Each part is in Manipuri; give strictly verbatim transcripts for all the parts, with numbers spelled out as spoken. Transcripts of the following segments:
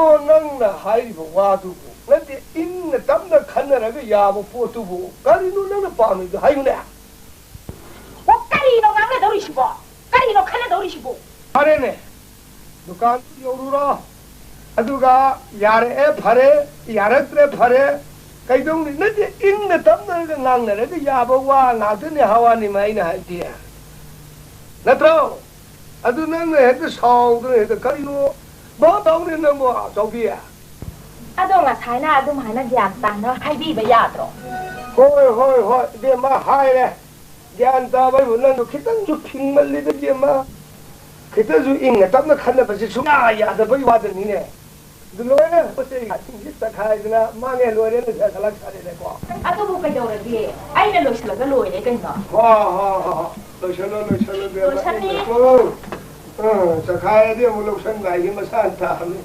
ꯑꯣ, ꯅꯪꯅ ꯍꯥꯏꯔꯤꯕ ꯋꯥꯗꯨꯕꯨ, ꯅꯠꯇꯦ, ꯏꯪꯅ ꯇꯞꯅ ꯈꯟꯅꯔꯒ ꯌꯥꯕ ꯄꯣꯠꯇꯨꯕꯨ ꯀꯔꯤꯅꯣ ꯅꯪꯅ ꯄꯥꯝꯃꯤꯗꯣ? ꯍꯥꯏꯌꯨꯅꯦ꯫ ꯑꯣ, ꯀꯔꯤꯅꯣ ꯉꯥꯡꯅꯗꯧꯔꯤꯁꯤꯕꯣ? ꯀꯔꯤꯅꯣ ꯈꯟꯅꯗꯧꯔꯤꯁꯤꯕꯣ? ꯐꯔꯦꯅꯦ, ꯗꯨꯀꯥꯟꯗꯨ ꯌꯧꯔꯨꯔꯣ, ꯑꯗꯨꯒ ꯌꯥꯔꯛꯑꯦ ꯐꯔꯦ, ꯌꯥꯔꯛꯇ꯭ꯔꯦ ꯐꯔꯦ, ꯀꯩꯗꯧꯅꯤ? ꯅꯠꯇꯦ, ꯏꯪꯅ ꯇꯞꯅꯒ ꯉꯥꯡꯅꯔꯒ ꯌꯥꯕ ꯋꯥ ꯉꯥꯛꯇꯅꯦ ꯍꯋꯥꯅꯤꯃ ꯑꯩꯅ ꯍꯥꯏꯗꯤ, ꯅꯠꯇ꯭ꯔꯣ? ꯑꯗꯨ ꯅꯪꯅ ꯍꯦꯛꯇ ꯁꯥꯎꯗꯅ ꯍꯦꯛꯇ ꯀꯔꯤꯅꯣ? ꯚꯥꯞ ꯇꯧꯅꯦ ꯅꯪꯕꯣ, ꯆꯥꯎꯕꯤ꯫ ꯑꯗꯣ ꯉꯁꯥꯏꯅ ꯑꯗꯨꯝ ꯍꯥꯏꯅ ꯒ꯭ꯌꯥꯟ ꯇꯥꯅ ꯍꯥꯏꯕꯤꯕ ꯌꯥꯗ꯭ꯔꯣ? ꯍꯣꯏ, ꯍꯣꯏ, ꯍꯣꯏ, ꯏꯕꯦꯝꯃ, ꯍꯥꯏꯔꯦ꯫ ꯒ꯭ꯌꯥꯟ ꯇꯥꯕ ꯍꯥꯏꯕꯨ ꯅꯪꯗꯣ ꯈꯤꯇꯪꯁꯨ ꯐꯤꯡꯃꯜꯂꯤꯗ, ꯏꯕꯦꯝꯃ꯫ ꯈꯤꯇꯪꯁꯨ ꯏꯪꯅ ꯇꯞꯅ ꯈꯟꯅꯕꯁꯦ ꯁꯨꯡꯌꯥ ꯌꯥꯗꯕꯒꯤ ꯋꯥꯗꯅꯤꯅꯦ꯫ ꯑꯗꯨ ꯂꯣꯏꯔꯦ, ꯄꯣꯠ ꯆꯩ ꯏꯁꯤꯡꯁꯤ ꯆꯈꯥꯏꯗꯅ ꯃꯥꯡꯉꯦ, ꯂꯣꯏꯔꯦ, ꯅꯪ ꯁꯦ ꯀꯂꯛ ꯁꯥꯔꯦꯅꯦꯀꯣ꯫ ꯑꯗꯨꯕꯨ ꯀꯩꯗꯧꯔꯒꯦ? ꯑꯩꯅ ꯂꯣꯏꯁꯤꯜꯂꯒ ꯂꯣꯏꯔꯦ ꯀꯩꯅꯣ꯫ ꯍꯣ, ꯍꯣ, ꯍꯣ, ꯍꯣ꯫ ꯂꯣꯏꯁꯜꯂꯣ, ꯂꯣꯏꯁꯜꯂꯣ, ꯏꯕꯦꯝꯃ꯫ ꯂꯣꯏꯁꯜꯂꯤ꯫ ꯑꯩꯅꯀꯣ, ꯑ, ꯆꯈꯥꯏꯔꯗꯤ ꯑꯃꯨꯛ ꯂꯧꯁꯟ ꯂꯥꯛꯏꯁꯦ ꯃꯁꯥꯅ ꯇꯥꯕꯅꯤ꯫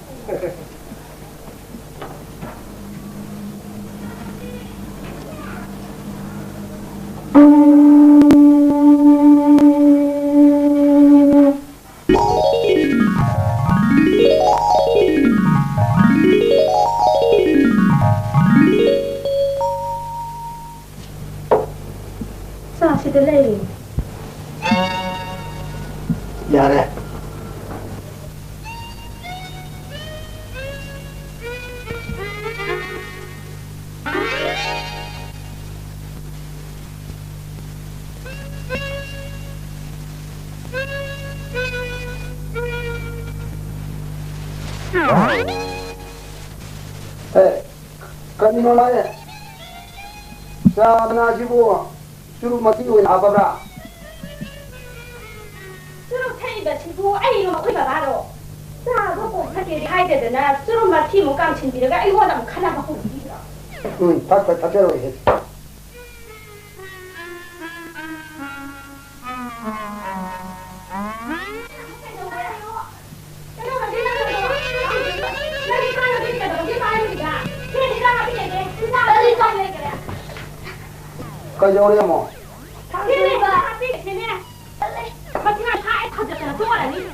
ꯆꯥꯁꯤꯗ ꯂꯩꯔꯦ꯫ ꯌꯥꯔꯦ꯫ ꯍꯦ, ꯀꯔꯤꯅꯣ ꯃꯥꯅꯦ? ꯆꯥ ꯃꯅꯥꯁꯤꯕꯨ ꯆꯨꯔꯨꯞ ꯃꯊꯤ ꯑꯣꯏꯅ ꯍꯥꯞꯄꯕ꯭ꯔꯥ? ꯆꯨꯔꯨꯞ ꯊꯛꯏꯕꯁꯤꯕꯨ ꯑꯩꯔꯣ, ꯑꯩꯈꯣꯏ ꯕꯕꯥꯔꯣ? ꯆꯥꯗꯣ ꯀꯣꯛ ꯊꯛꯀꯦꯗꯤ ꯍꯥꯏꯗꯗꯅ ꯆꯨꯔꯨꯞ ꯃꯊꯤꯃꯨꯛ ꯀꯥꯝꯁꯤꯟꯕꯤꯔꯒ ꯑꯩꯉꯣꯟꯗ ꯑꯃꯨꯛ ꯈꯠꯅꯕ ꯍꯧꯕꯤꯔꯤꯕ꯭ꯔꯣ? ꯎꯝ, ꯊꯛ-, ꯊꯛ-, ꯊꯛꯆꯔꯣꯏꯍꯦ꯫ ꯀꯩꯗꯧꯔꯦ ꯑꯃꯨꯛ?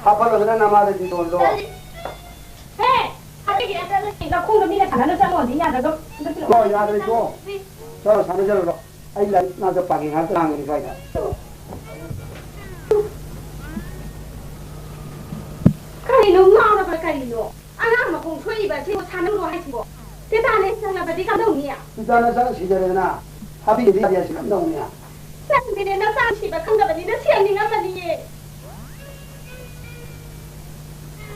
ꯍꯥꯞꯍꯜꯂꯗꯅ ꯅꯃꯥꯗ ꯗꯤꯇꯣꯜꯗꯣ꯫ ꯅꯈꯣꯡꯗ ꯃꯤꯅ ꯁꯥꯟꯅꯅ ꯆꯪꯉꯣꯗꯤ ꯌꯥꯗ꯭ꯔꯒ, ꯍꯟꯗꯛꯇꯤ ꯂꯣꯏ ꯌꯥꯗ꯭ꯔꯦꯀꯣ꯫ ꯆꯠꯂꯣ, ꯁꯥꯟꯅꯖꯔꯨꯔꯣ꯫ ꯑꯩ ꯂꯥꯏꯔꯤꯛ ꯉꯥꯛꯇ ꯄꯥꯒꯦ, ꯉꯥꯏꯍꯥꯛꯇ ꯂꯥꯡꯒꯅꯤ ꯁ꯭ꯋꯥꯏꯗ꯫ ꯀꯔꯤꯅꯣ ꯉꯥꯎꯔꯕ ꯀꯔꯤꯅꯣ? ꯑꯉꯥꯡ ꯃꯈꯣꯡ ꯁꯣꯛꯏꯕ ꯑꯁꯤꯕꯨ ꯁꯥꯟꯅꯔꯨꯔꯣ ꯍꯥꯏꯁꯤꯕꯣ? ꯇꯦꯇꯥꯅ ꯆꯪꯂꯕꯗꯤ ꯀꯝꯗꯧꯅꯤ? ꯇꯦꯇꯥꯅ ꯆꯪ ꯁꯤꯖꯔꯦꯗꯅ, ꯐꯥꯕꯤꯗꯗꯤ ꯌꯥꯗꯦ ꯍꯥꯏꯁꯤ ꯀꯝꯗꯧꯅꯤ? ꯅꯪꯗꯤꯅꯦ ꯅꯆꯥ ꯅꯨꯡꯁꯤꯕ ꯈꯪꯗꯕꯅꯤꯅ ꯁꯦꯝꯅꯤꯡꯉꯝꯃꯅꯤꯌꯦ꯫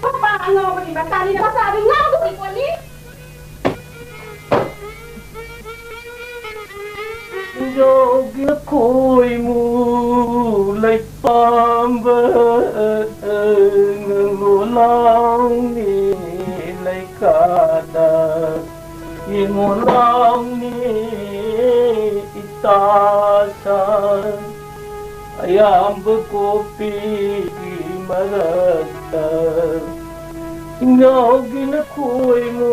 ꯃꯄꯥ ꯑꯉꯥꯎꯕꯒꯤ ꯃꯆꯥꯅꯤꯅ ꯃꯆꯥꯗꯨ ꯉꯥꯎꯗꯧꯔꯤ ꯄꯣꯠꯅꯤ꯫ ꯌꯣꯒꯤ ꯈꯣꯏꯃꯨ ꯂꯩꯄꯥꯝꯕ ꯉꯥꯡꯂꯣ ꯂꯥꯎꯅꯤ ꯂꯩꯀꯥꯗ꯫ ꯌꯦꯡꯉꯣ ꯂꯥꯎꯅꯦ ꯏꯇꯥ ꯁꯥ ꯑꯌꯥꯝꯕ ꯀꯣꯄꯤꯒꯤ ꯃꯔꯛꯇ ꯏꯉꯥꯎꯒꯤꯅ ꯈꯣꯏꯃꯨ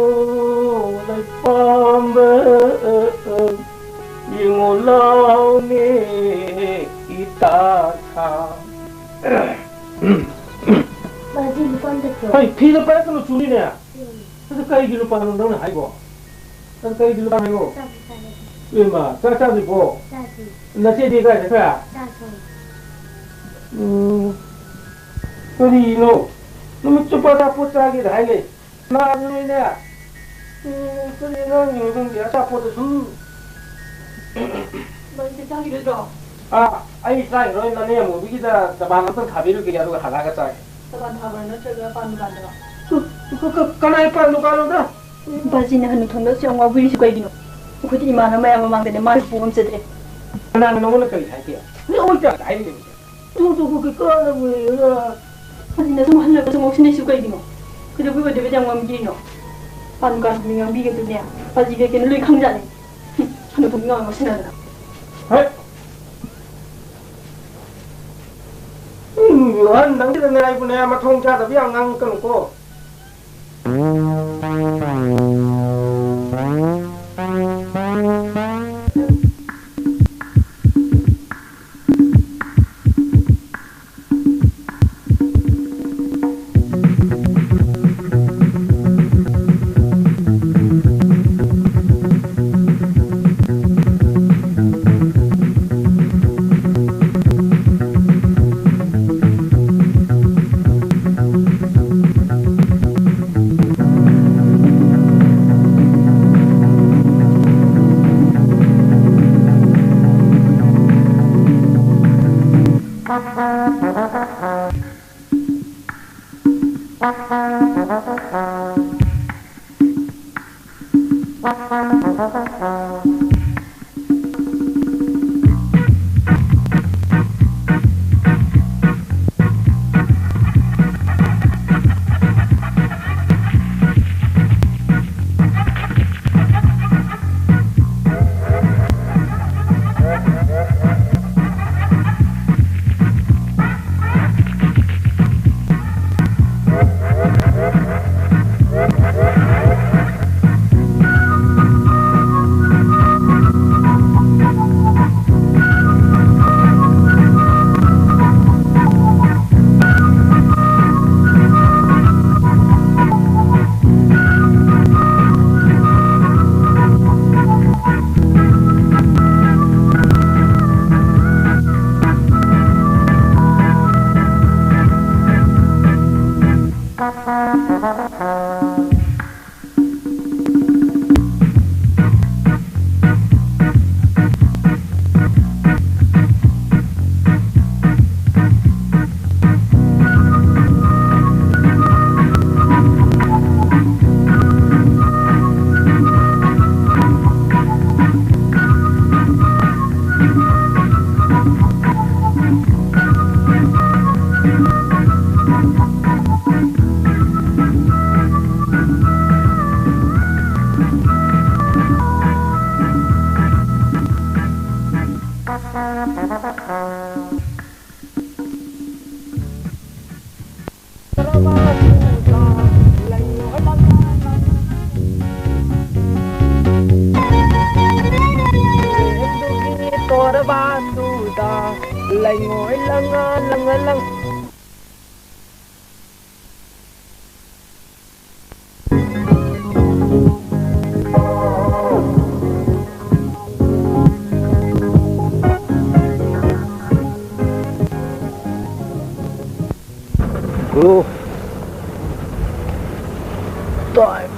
ꯂꯩꯄꯥꯝꯕ ꯌꯦꯡꯉꯣ ꯂꯥꯎꯅꯦ ꯏꯇꯥ ꯁꯥ꯫ ꯕꯥꯖꯤ, ꯂꯨꯄꯥ ꯑꯝꯇ ꯄꯤꯌꯣ꯫ ꯍꯩ, ꯐꯤꯗ ꯄꯥꯏꯔꯛꯀꯅꯨ, ꯆꯨꯅꯤꯅꯦ꯫ ꯎꯝ꯫ ꯑꯗꯨ ꯀꯩꯒꯤ ꯂꯨꯄꯥꯅꯣ ꯅꯪꯅ ꯍꯥꯏꯕꯣ? ꯑꯗꯨ ꯀꯩꯒꯤ ꯂꯨꯄꯥꯅꯣ? ꯆꯥꯛ ꯆꯥꯔꯦ꯫ ꯏꯃꯥ, ꯆꯥꯛ ꯆꯥꯗ꯭ꯔꯤꯕꯣ? ꯆꯥꯗ꯭ꯔꯤ꯫ ꯅꯆꯦꯗꯤ ꯀꯥꯏ ꯆꯠꯈ꯭ꯔꯦ? ꯆꯥ ꯊꯣꯡ꯫ ꯎꯝ꯫ ꯀꯔꯤꯅꯣ? ꯅꯨꯃꯤꯠ ꯆꯨꯞꯄ ꯑꯆꯥꯄꯣꯠ ꯆꯥꯒꯦꯗ ꯍꯥꯏ ꯂꯩ꯫ ꯅꯥꯗ꯭ꯔꯣꯏꯅꯦ? ꯎꯝ, ꯀꯔꯤ ꯑꯉꯥꯡꯒꯤꯅꯣ ꯈꯪꯗꯦ, ꯑꯆꯥꯄꯣꯠꯇ ꯁꯨꯝ꯫ ꯅꯪꯗꯤ ꯆꯥꯈꯤꯔꯣꯏꯗ꯭ꯔꯣ? ꯑꯥ, ꯑꯩ ꯆꯥꯈꯤꯔꯣꯏ, ꯅꯅꯦ ꯑꯃꯨꯕꯤꯒꯤꯗ ꯆꯕꯥꯟ ꯑꯝꯇꯪ ꯊꯥꯕꯤꯔꯨꯈꯤꯒꯦ, ꯑꯗꯨꯒ ꯍꯜꯂꯛꯑꯒ ꯆꯥꯒꯦ꯫ ꯆꯕꯥꯟ ꯊꯥꯕ꯭ꯔꯣ, ꯅꯠꯇ꯭ꯔꯒ ꯄꯥꯟ ꯗꯨꯀꯥꯟꯗꯔꯣ? ꯀ-, ꯀ-, ꯀ-, ꯀꯅꯥꯏ ꯄꯥꯟ ꯗꯨꯀꯥꯟꯅꯣꯗ? ꯕꯥꯖꯤꯅ ꯍꯅꯨꯊꯪꯗ ꯑꯁꯨꯛ ꯌꯥꯝ ꯉꯥꯎꯕꯤꯔꯤꯁꯤ ꯀꯩꯒꯤꯅꯣ? ꯑꯩꯈꯣꯏꯗꯤ ꯏꯃꯥꯟꯅꯕ ꯃꯌꯥꯝ ꯃꯃꯥꯡꯗꯅꯦ ꯃꯥꯁꯨ ꯄꯨꯕ ꯉꯝꯖꯗ꯭ꯔꯦ꯫ ꯀꯅꯥꯅ ꯅꯉꯣꯟꯗ ꯀꯔꯤ ꯍꯥꯏꯒꯦ? ꯅꯪ ꯑꯣꯏ ꯇꯥꯗ ꯍꯥꯏꯔꯤꯕꯁꯦ꯫ ꯇꯨ, ꯇꯨ, ꯀꯩ ꯀꯥꯟꯅꯕ ꯂꯩꯔꯒ? ꯕꯥꯖꯤꯅ ꯁꯨꯝ ꯍꯜꯂꯒ ꯁꯨꯝ ꯉꯥꯎꯁꯤꯟꯅꯩꯁꯤ ꯀꯩꯒꯤꯅꯣ? ꯀꯩꯗꯧꯕꯩ ꯑꯣꯏꯗꯣꯏꯕ ꯌꯥꯝ ꯉꯝꯈꯤꯔꯤꯅꯣ? ꯄꯥꯟ ꯗꯨꯀꯥꯟ ꯐꯝꯃꯤ ꯉꯥꯡꯕꯤꯒꯗꯨꯅꯦ꯫ ꯕꯥꯖꯤ ꯀꯩ ꯀꯩꯅꯣ ꯂꯣꯏ ꯈꯪꯖꯥꯠꯅꯤ꯫ ꯍꯨꯝ, ꯍꯅꯨꯊꯪꯗ ꯉꯥꯎ ꯉꯥꯎꯁꯤꯟꯅꯗꯅ꯫ ꯍꯦ! ꯎꯝ, ꯑꯍꯟ ꯅꯪꯁꯤꯗꯅꯦ ꯑꯩꯕꯨꯅꯦ ꯃꯊꯣꯡ ꯆꯥꯗꯕ ꯌꯥꯝ ꯉꯥꯡꯉꯛꯀꯅꯨꯀꯣ꯫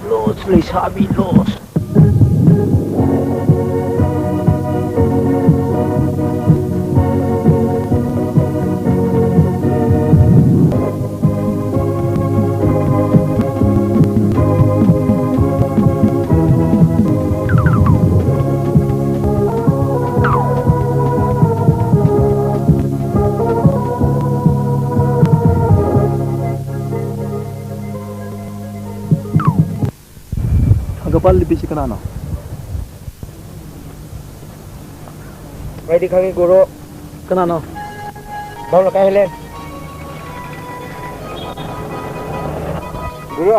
ꯂꯣꯁ, ꯂꯩꯁꯥꯕꯤ ꯂꯣꯁ꯫ ꯒꯣꯄꯥꯜ ꯂꯤꯄꯤꯁꯤ ꯀꯅꯥꯅꯣ? ꯑꯩꯗꯤ ꯈꯪꯉꯤ, ꯒꯨꯔꯨ꯫ ꯀꯅꯥꯅꯣ? ꯕꯥꯃꯣꯟ ꯂꯩꯀꯥꯏ ꯍꯦꯂꯦꯟ꯫ ꯒꯨꯔꯨ,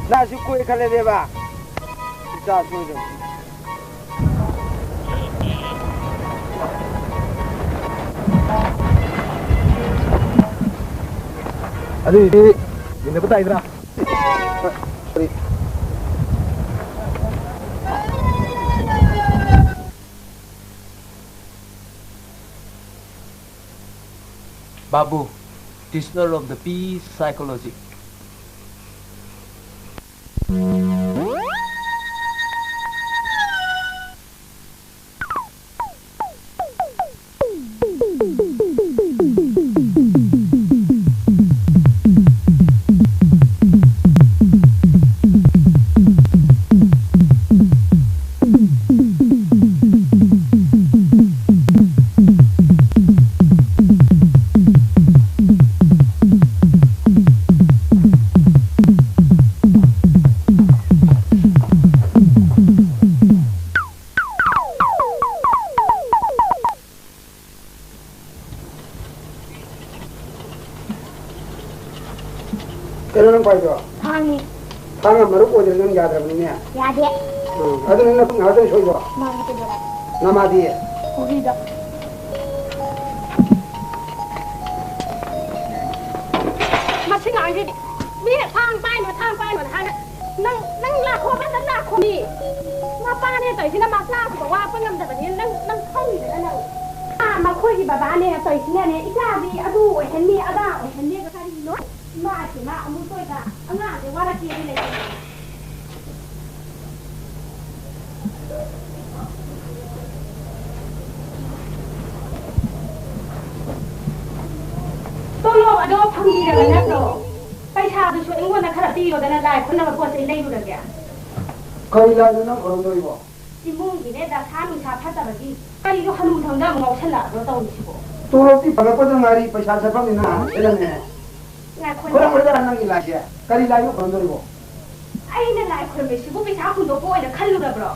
ꯅꯪ ꯑꯁꯨꯛ ꯀꯨꯏ ꯈꯜꯂꯦꯕ? ꯏꯆꯥ ꯁꯣꯏꯗꯅ꯫ ꯑꯗꯨꯏꯗꯤ ꯌꯦꯡꯅꯕ ꯇꯥꯏꯗ꯭ꯔꯥ? ꯕꯥꯕꯨ, teacher of the peace psychology. ꯀꯩꯅꯣ ꯅꯪ ꯄꯥꯏꯗꯣ? ꯊꯥꯡꯅꯤ꯫ ꯊꯥꯡꯅ ꯃꯔꯨꯞ ꯑꯣꯏꯗ꯭ꯔꯗꯤ ꯅꯪ ꯌꯥꯗ꯭ꯔꯕꯅꯤꯅꯦ꯫ ꯌꯥꯗꯦ꯫ ꯎꯝ, ꯑꯗꯨ ꯅꯪ ꯅꯈꯨꯠ ꯉꯥꯏꯍꯥꯛꯇꯪ ꯁꯣꯏꯗꯣ? ꯃꯥꯅꯤ, ꯀꯩꯗꯧꯔꯦ? ꯅꯃꯥꯗꯤ? ꯄꯨꯈ꯭ꯔꯤꯗ꯫ ꯃꯁꯤ ꯉꯥꯡꯁꯤꯗꯤ ꯃꯤ ꯊꯥꯡ ꯄꯥꯏꯅꯣ, ꯊꯥꯡ ꯄꯥꯏꯅꯣꯅ ꯍꯥꯏꯔꯒ ꯅꯪ, ꯅꯪ ꯂꯥꯛꯈꯣ, ꯐꯖꯅ ꯂꯥꯛꯈꯣ ꯃꯤ꯫ ꯃꯄꯥꯅꯦ ꯇꯧꯔꯤꯁꯤꯅ ꯃꯆꯥꯁꯤꯗ ꯋꯥꯠꯄ ꯉꯝꯗꯕꯅꯤꯅ ꯅꯪ, ꯅꯪ ꯈꯪꯉꯤꯗꯅ ꯅꯪ꯫ ꯑꯥ, ꯃꯈꯣꯏꯒꯤ ꯕꯕꯥꯅꯦ ꯇꯧꯔꯤꯁꯤꯅꯅꯦ, ꯏꯆꯥꯗꯤ ꯑꯗꯨ ꯑꯣꯏꯍꯟꯅꯤ, ꯑꯗꯥ ꯑꯣꯏꯍꯟꯅꯤꯒ ꯀꯔꯤꯅꯣ? ꯏꯃꯥꯁꯤꯅ ꯑꯃꯨꯛ ꯇꯣꯏꯕ, ꯑꯉꯥꯡꯁꯦ ꯋꯥꯔꯛꯀꯦꯗꯤ ꯂꯩꯇꯦ꯫ ꯇꯣꯂꯣꯞ ꯑꯗꯣ ꯐꯪꯕꯤꯔꯕ ꯅꯠꯇ꯭ꯔꯣ? ꯄꯩꯁꯥꯗꯨꯁꯨ ꯑꯩꯉꯣꯟꯗ ꯈꯔ ꯄꯤꯔꯣꯗꯅ ꯂꯥꯏ ꯈꯨꯔꯨꯝꯅꯕ ꯄꯣꯠ ꯆꯩ ꯂꯩꯔꯨꯔꯒꯦ꯫ ꯀꯔꯤ ꯂꯥꯏꯅꯣ ꯅꯪ ꯈꯨꯔꯨꯝꯗꯣꯔꯤꯕꯣ? ꯏꯃꯨꯡꯒꯤꯅꯦ ꯗꯁꯥ ꯅꯨꯡꯁꯥ ꯐꯠꯇꯕꯒꯤ ꯀꯔꯤꯅꯣ ꯍꯅꯨ ꯊꯪꯗ ꯑꯃꯨꯛ ꯉꯥꯎꯁꯜꯂꯛꯑꯕ꯭ꯔꯣ ꯇꯧꯔꯤꯁꯤꯕꯣ? ꯇꯣꯂꯣꯞꯇꯤ ꯐꯪꯉꯛꯄꯗ ꯉꯥꯏꯔꯤ, ꯄꯩꯁꯥ ꯆꯠꯐꯝꯅꯤꯅ ꯍꯥꯟꯅ ꯁꯤꯜꯂꯝꯃꯦ꯫ ꯉꯥꯏꯈꯣꯅꯦ꯫ ꯈꯨꯔꯨꯝꯃꯨꯗꯅ ꯅꯪꯒꯤ ꯂꯥꯏꯁꯦ꯫ ꯀꯔꯤ ꯂꯥꯏꯅꯣ ꯈꯨꯔꯨꯝꯗꯣꯔꯤꯕꯣ? ꯑꯩꯅ ꯂꯥꯏ ꯈꯨꯔꯨꯝꯃꯤꯁꯤꯕꯨ ꯄꯩꯁꯥ ꯍꯨꯟꯗꯣꯛꯄ ꯑꯣꯏꯅ ꯈꯜꯂꯨꯔꯕ꯭ꯔꯣ?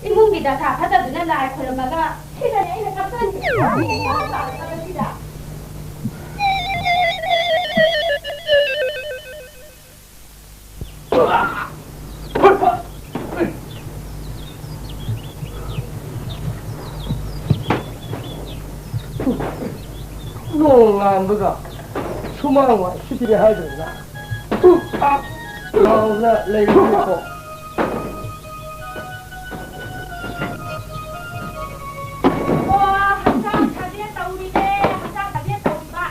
ꯏꯃꯨꯡꯒꯤ ꯗꯁꯥ ꯐꯠꯇꯗꯨꯅ ꯂꯥꯏ ꯈꯨꯔꯨꯝꯃꯒ ꯁꯤꯗꯅꯦ ꯑꯩꯅ ꯀꯞꯆꯅꯤꯡꯉꯤꯁꯦ꯫ ꯁꯤꯗ꯫ ꯅꯣꯡ ꯉꯥꯟꯕꯒ ꯁꯨꯃꯥꯡ ꯋꯥꯏ ꯁꯤꯠꯇ꯭ꯔꯦ ꯍꯥꯏꯗ꯭ꯔꯅ ꯇꯨꯛ ꯇꯥꯛ ꯂꯥꯎꯅ ꯂꯩꯔꯤꯀꯣ꯫ ꯑꯣ, ꯍꯛꯆꯥꯡ ꯁꯥꯖꯦꯜ ꯇꯧꯔꯤꯅꯦ, ꯍꯛꯆꯥꯡ ꯁꯥꯖꯦꯜ ꯇꯧꯔꯤꯕ꯫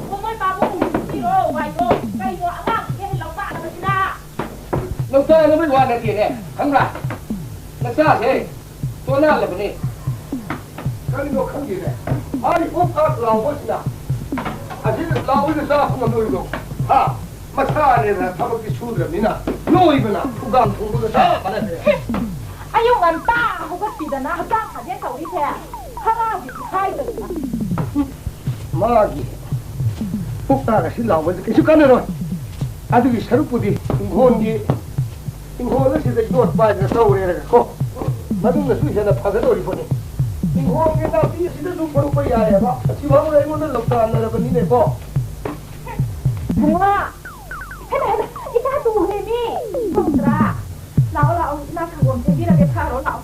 ꯑꯣ, ꯃꯣꯏ ꯄꯥꯕꯨꯡ ꯍꯧꯖꯤꯛ ꯄꯤꯔꯣ, ꯋꯥꯏꯗꯣ꯫ ꯀꯩꯅꯣ, ꯑꯉꯥꯡꯁꯤꯡꯁꯦ ꯂꯧꯇꯥꯛꯅꯕꯁꯤꯅ꯫ ꯂꯧꯇꯥꯛꯅꯕꯩ ꯋꯥ ꯅꯠꯇꯦꯅꯦ, ꯈꯪꯕ꯭ꯔꯥ? ꯅꯆꯥꯁꯦ ꯇꯣꯟꯅꯜꯂꯕꯅꯤ꯫ ꯀꯔꯤꯅꯣ ꯈꯪꯗꯦꯅꯦ, ꯃꯥꯒꯤ ꯄꯣꯛ ꯇꯥꯛ ꯂꯥꯎꯕꯁꯤꯅ꯫ ꯑꯁꯤ ꯂꯥꯎꯕꯁꯤꯗ ꯆꯥꯕ ꯉꯝꯗꯣꯔꯤꯕ꯭ꯔꯣ? ꯍꯥ? ꯃꯁꯥꯅꯦꯅ ꯊꯕꯛꯇꯤ ꯁꯨꯗ꯭ꯔꯕꯅꯤꯅ ꯅꯣꯏꯕꯅ ꯈꯨꯒꯥꯝ ꯊꯣꯡꯕꯒ ꯆꯞ ꯃꯥꯟꯅꯔꯦ꯫ ꯑꯌꯨꯛ ꯉꯟꯇꯥ ꯍꯧꯒꯠꯄꯤꯗꯅ ꯍꯛꯆꯥꯡ ꯁꯥꯖꯦꯜ ꯇꯧꯔꯤꯁꯦ ꯍꯔꯥꯎꯕꯤꯗꯤ ꯍꯥꯏꯗꯕꯤꯗ꯫ ꯃꯥꯒꯤ ꯄꯨꯛ ꯇꯥꯛ ꯑꯁꯤ ꯂꯥꯎꯕꯁꯦ ꯀꯩꯁꯨ ꯀꯥꯟꯅꯔꯣꯏ꯫ ꯑꯗꯨꯒꯤ ꯁꯔꯨꯛꯄꯨꯗꯤ ꯏꯪꯈꯣꯜꯒꯤ, ꯏꯪꯈꯣꯜ ꯑꯁꯤꯗ ꯌꯣꯠ ꯄꯥꯏꯗꯅ ꯇꯧꯔꯦꯔꯒ ꯀꯣ, ꯃꯗꯨꯅꯁꯨ ꯍꯦꯟꯅ ꯐꯒꯗꯧꯔꯤ ꯄꯣꯠꯅꯤ꯫ ꯏꯪꯈꯣꯜꯒꯤ ꯅꯥꯄꯤ ꯑꯁꯤꯗꯁꯨ ꯐꯨꯔꯛꯄ ꯌꯥꯏꯑꯕ꯫ ꯑꯁꯤꯐꯥꯎꯕꯗ ꯑꯩꯉꯣꯟꯗ ꯂꯧꯇꯥꯟꯅꯔꯕꯅꯤꯅꯦꯀꯣ꯫ ꯏꯕꯨꯡꯉꯣ! ꯍꯩꯃꯥ, ꯍꯩꯃꯥ, ꯏꯆꯥ ꯇꯨꯔꯦꯃꯤ! ꯈꯪꯗ꯭ꯔꯥ? ꯂꯥꯛꯑꯣ, ꯂꯥꯛꯑꯣ, ꯏꯃꯥ ꯁꯪꯒꯣꯝ ꯁꯦꯝꯕꯤꯔꯒꯦ, ꯊꯛꯑꯔꯣ, ꯂꯥꯛꯑꯣ꯫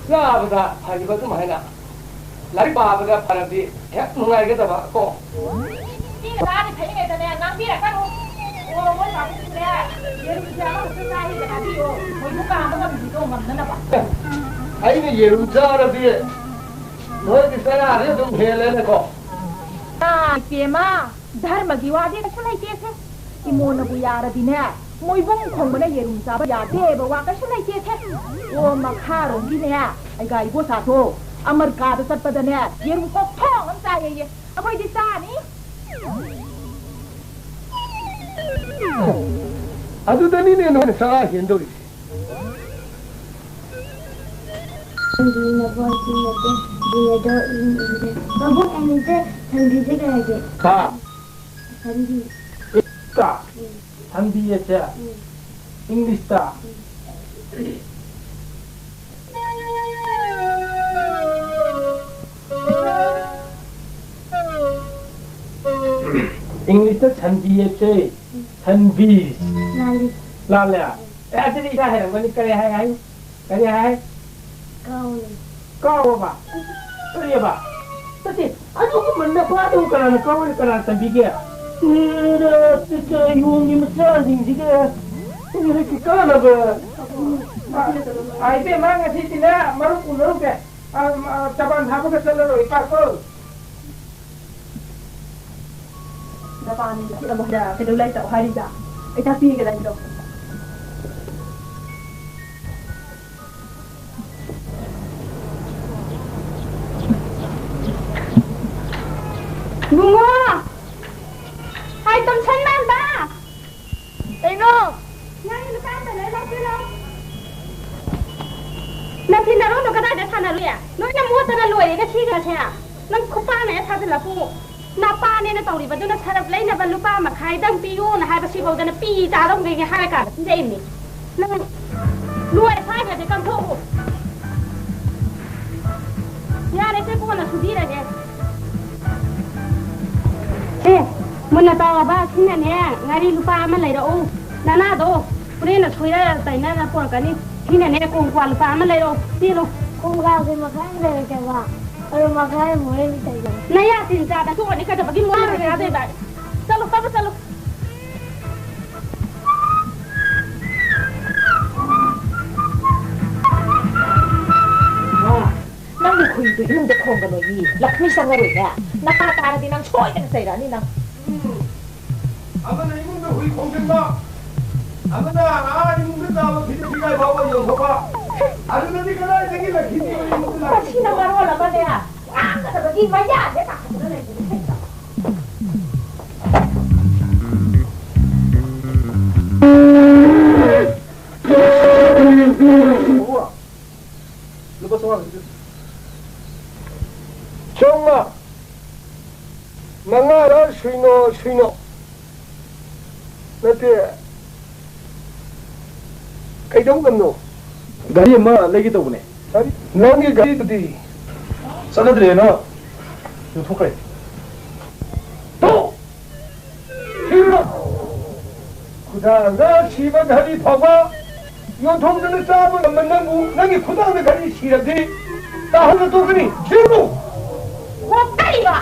ꯆꯥꯕꯗ ꯐꯔꯤꯕ ꯑꯗꯨꯝ ꯍꯥꯏꯅ ꯂꯥꯏꯔꯤꯛ ꯄꯥꯕꯗ ꯐꯔꯗꯤ ꯍꯦꯛ ꯅꯨꯡꯉꯥꯏꯒꯗꯕ ꯀꯣ꯫ ꯃꯤꯅ ꯆꯥꯔꯤ ꯐꯩꯉꯩꯗꯅꯦ ꯉꯥꯡꯕꯤꯔꯛꯀꯅꯨ꯫ ꯑꯣ, ꯃꯣꯏ ꯄꯥꯕꯨꯡꯁꯦ ꯌꯦꯔꯨꯝꯁꯦ ꯑꯃꯈꯛꯇ ꯆꯥꯏ ꯍꯦꯛꯇ ꯍꯥꯏꯕꯤꯌꯣ꯫ ꯃꯣꯏꯕꯨ ꯀꯥꯕ ꯉꯝꯗ꯭ꯔꯤꯗꯣ ꯉꯝꯅꯅꯕ꯫ ꯑꯩꯅ ꯌꯦꯔꯨꯝ ꯆꯥꯔꯗꯤ ꯅꯣꯏꯒꯤ ꯆꯔꯥꯁꯦ ꯑꯗꯨꯝ ꯍꯦꯜꯂꯦꯅꯦꯀꯣ꯫ ꯏꯃꯥ, ꯏꯄꯦꯝꯃ, ꯙꯔꯃꯒꯤ ꯋꯥꯗꯤ ꯀꯩꯁꯨ ꯂꯩꯇꯦꯁꯦ꯫ ꯏꯃꯣꯟꯅꯕꯨ ꯌꯥꯔꯗꯤꯅꯦ, ꯃꯣꯏꯕꯨꯡ ꯈꯣꯡꯕꯅ ꯌꯦꯔꯨꯝ ꯆꯥꯕ ꯌꯥꯗꯦꯕ ꯋꯥ ꯀꯩꯁꯨ ꯂꯩꯇꯦꯁꯦ꯫ ꯑꯣ, ꯃꯈꯥꯔꯣꯝꯒꯤꯅꯦ, ꯑꯩꯒ ꯏꯕꯣꯁꯥꯗꯣ ꯑꯃꯔꯤꯀꯥꯗ ꯆꯠꯄꯗꯅꯦ, ꯌꯦꯔꯨꯝ ꯀꯣꯛꯊꯣꯡ ꯌꯥꯝ ꯆꯥꯏꯌꯦ꯫ ꯑꯩꯈꯣꯏꯗꯤ ꯆꯥꯅꯤ꯫ ꯑꯗꯨꯗꯅꯤꯅꯦ ꯅꯣꯏꯅ ꯆꯔꯥ ꯍꯦꯟꯗꯧꯔꯤꯁꯦ꯫ ꯁꯟꯕꯤꯅ ꯕꯣꯜ ꯆꯤꯡꯅꯗꯦ, ꯆꯤꯡꯅꯗꯣ ꯏꯪ ꯏꯪꯗꯦ꯫ ꯃꯕꯣꯛ ꯑꯅꯤꯁꯦ ꯁꯟꯕꯤꯁꯦ ꯀꯩ ꯍꯥꯏꯒꯦ? ꯍꯥ? ꯁꯟꯕꯤ꯫ ꯏꯪꯂꯤꯁꯇ? ꯎꯝ꯫ ꯁꯟꯕꯤ ꯑꯁꯦ? ꯎꯝ꯫ ꯏꯪꯂꯤꯁꯇ? ꯎꯝ꯫ ꯏꯪꯂꯤꯁꯇ ꯁꯟꯕꯤ ꯑꯁꯦ? ꯎꯝ꯫ ꯁꯟꯕꯤ꯫ ꯂꯥꯜꯂꯤ꯫ ꯂꯥꯜꯂꯦ? ꯑꯦ, ꯑꯗꯨꯗꯤ ꯏꯁꯥ ꯍꯩꯔꯝꯒꯅꯤ꯫ ꯀꯔꯤ ꯍꯥꯏ, ꯍꯥꯏꯌꯨ? ꯀꯔꯤ ꯍꯥꯏ? ꯀꯥꯎꯔꯦ꯫ ꯀꯥꯎꯔꯕ? ꯀꯔꯤꯑꯕ? ꯅꯠꯇꯦ, ꯑꯗꯨꯒꯨꯝꯕ ꯅꯄꯥꯗꯨꯕꯨ ꯀꯅꯥꯅ ꯀꯥꯎꯔꯦ, ꯀꯅꯥꯅ ꯇꯝꯕꯤꯒꯦ? ꯑꯦꯔꯥ, ꯆꯠꯆ ꯌꯣꯡꯒꯤ ꯃꯆꯥꯁꯤꯡꯁꯤꯒ꯫ ꯀꯔꯤ ꯀꯥꯟꯅꯕ? ꯑ, ꯏꯕꯦꯝꯃ, ꯉꯁꯤꯗꯤꯅꯦ, ꯃꯔꯨꯞ ꯎꯅꯔꯨꯒꯦ꯫ ꯑ, ꯑ, ꯆꯕꯥꯟ ꯍꯥꯞꯄꯒ ꯆꯠꯂꯔꯣꯏ, ꯏꯄꯥ ꯀꯧ꯫ ꯅꯄꯥꯅꯤ ꯃꯆꯤꯟ ꯑꯃꯨꯛ ꯍꯥꯏꯔ ꯀꯩꯗꯧ ꯂꯥꯏꯔꯤꯛ ꯇꯧ ꯍꯥꯏꯔꯤꯕ? ꯑꯩ ꯇꯥꯛꯄꯤꯒꯦ ꯂꯥꯏꯔꯤꯛꯇꯣ꯫ ꯏꯕꯨꯡꯉꯣ! ꯍꯥꯏ, ꯇꯣꯝꯁꯟ ꯃꯥꯟꯕ! ꯀꯩꯅꯣ? ꯅꯪꯒꯤ ꯅꯨꯄꯥ ꯑꯝꯇ ꯂꯣꯏ ꯂꯧꯁꯤꯜꯂꯣ꯫ ꯅꯪ ꯐꯤ ꯅꯔꯣꯟꯗꯣ ꯀꯗꯥꯏꯗ ꯁꯥꯟꯅꯔꯨꯏ? ꯂꯣꯏꯅ ꯃꯣꯠꯇꯅ ꯂꯣꯏꯔꯦ ꯉꯁꯤꯒꯁꯦ꯫ ꯅꯪ ꯈꯨꯄꯥꯅ ꯍꯦꯛ ꯁꯥꯖꯤꯜꯂꯛꯄꯨ꯫ ꯅꯄꯥꯅꯦꯅ ꯇꯧꯔꯤꯕꯗꯨꯅ ꯁꯔꯞ ꯂꯩꯅꯕ ꯂꯨꯄꯥ ꯃꯈꯥꯏꯗꯪ ꯄꯤꯌꯣꯅ ꯍꯥꯏꯕꯁꯤꯐꯥꯎꯗꯅ ꯄꯤ ꯇꯥꯗꯧꯒꯩꯒꯤ ꯍꯥꯏꯔꯀꯥꯟꯗ ꯄꯤꯔꯛꯏꯅꯦ꯫ ꯅꯪ ꯂꯣꯏꯔꯦ, ꯁ꯭ꯋꯥꯏꯒꯁꯦ ꯀꯪꯊꯣꯛꯎ꯫ ꯌꯥꯔꯦꯁꯦ, ꯀꯣꯟꯅ ꯁꯨꯕꯤꯔꯒꯦ꯫ ꯑꯦ, ꯃꯨꯟꯅ ꯇꯥꯎꯑꯣꯕ, ꯁꯤꯅꯅꯦ, ꯉꯥꯔꯤ ꯂꯨꯄꯥ ꯑꯃ ꯂꯩꯔꯛꯎ꯫ ꯅꯅꯥꯗꯣ ꯍꯣꯔꯦꯟꯅ ꯁꯣꯏꯔ ꯇꯩꯅꯅ ꯄꯨꯔꯛꯀꯅꯤ꯫ ꯁꯤꯅꯅꯦ, ꯀꯣꯡꯀ꯭ꯋꯥ ꯂꯨꯄꯥ ꯑꯃ ꯂꯩꯔꯛꯎ꯫ ꯄꯤꯔꯣ꯫ ꯀꯣꯡꯀ꯭ꯋꯥꯁꯦ ꯃꯈꯥꯏ ꯑꯃ ꯂꯩꯔꯛꯀꯦꯕ꯫ ꯑꯗꯣ ꯃꯈꯥꯏ ꯑꯃ ꯍꯣꯔꯦꯟ ꯇꯩꯖꯔꯒꯦ꯫ ꯅꯌꯥ ꯇꯤꯟ ꯆꯥꯗ ꯇꯣꯛꯑꯅꯤ, ꯀꯩꯗꯧꯕꯒꯤ ꯃꯣꯏꯅ ꯆꯥꯗꯣꯏꯕ? ꯆꯠꯂꯣ, ꯐꯠ ꯐꯠ ꯆꯠꯂꯣ꯫ ꯃꯥ, ꯅꯪꯒꯤ ꯍꯨꯏꯗꯨ ꯏꯃꯨꯡꯗ ꯈꯣꯡꯒꯅꯣꯌꯦ꯫ ꯂꯛꯁꯃꯤ ꯆꯪꯉꯔꯣꯏꯅꯦ꯫ ꯅꯄꯥ ꯇꯥꯔꯗꯤ ꯅꯪ ꯁꯣꯏꯗꯅ ꯆꯩꯔꯛꯑꯅꯤ ꯅꯪ꯫ ꯎꯝ꯫ ꯑꯃꯅ ꯏꯃꯨꯡꯗ ꯍꯨꯏ ꯈꯣꯡꯖꯤꯟꯕ, ꯑꯃꯅ ꯑꯥ ꯏꯃꯨꯡꯗ ꯇꯥꯕ ꯐꯤꯖꯦ ꯐꯤꯒꯥꯏ ꯐꯥꯎꯕ ꯌꯣꯟꯊꯣꯛꯄ꯫ ꯑꯗꯨꯅꯗꯤ ꯀꯗꯥꯏꯗꯒꯤ ꯂꯛꯁꯃꯤ ꯏꯃꯨꯡꯗ ꯂꯥꯛꯀꯅꯤ? ꯃꯁꯤꯅ ꯃꯔꯣꯜ ꯑꯃꯅꯦ, ꯉꯥꯡꯒꯗꯕ ꯁꯤ ꯃꯌꯥꯁꯦ ꯇꯥꯈꯠꯇꯅ ꯂꯩꯕꯅꯦ꯫ ꯂꯨꯄꯥ ꯆꯥꯝꯃꯉꯥ ꯄꯤꯕꯤꯌꯨ꯫ ꯆꯥꯝꯃꯉꯥ꯫ ꯃꯉꯥꯔ ꯁꯨꯏꯅꯣ, ꯁꯨꯏꯅꯣ꯫ ꯅꯠꯇꯦ꯫ ꯀꯩꯗꯧ ꯉꯝꯅꯣ? ꯒꯥꯔꯤ ꯑꯃ ꯂꯩꯒꯦ ꯇꯧꯕꯅꯦ꯫ ꯒꯥꯔꯤ? ꯅꯪꯒꯤ ꯒꯥꯔꯤꯗꯨꯗꯤ? ꯆꯠꯅꯗ꯭ꯔꯦꯅ ꯌꯣꯟꯊꯣꯛꯈ꯭ꯔꯦ꯫ ꯇꯣ! ꯁꯤꯔꯣ? ꯈꯨꯗꯥꯡꯗ ꯁꯤꯕ ꯘꯔꯤ ꯐꯥꯎꯕ ꯌꯣꯟꯊꯣꯛꯇꯅ ꯆꯥꯕ ꯉꯝꯕ ꯅꯪꯕꯨ, ꯅꯪꯒꯤ ꯈꯨꯗꯥꯡꯗ ꯘꯔꯤ ꯁꯤꯔꯗꯤ ꯇꯥꯍꯟꯅ ꯇꯣꯛꯀꯅꯤ꯫ ꯁꯤꯔꯨ! ꯑꯣ, ꯀꯔꯤꯕ?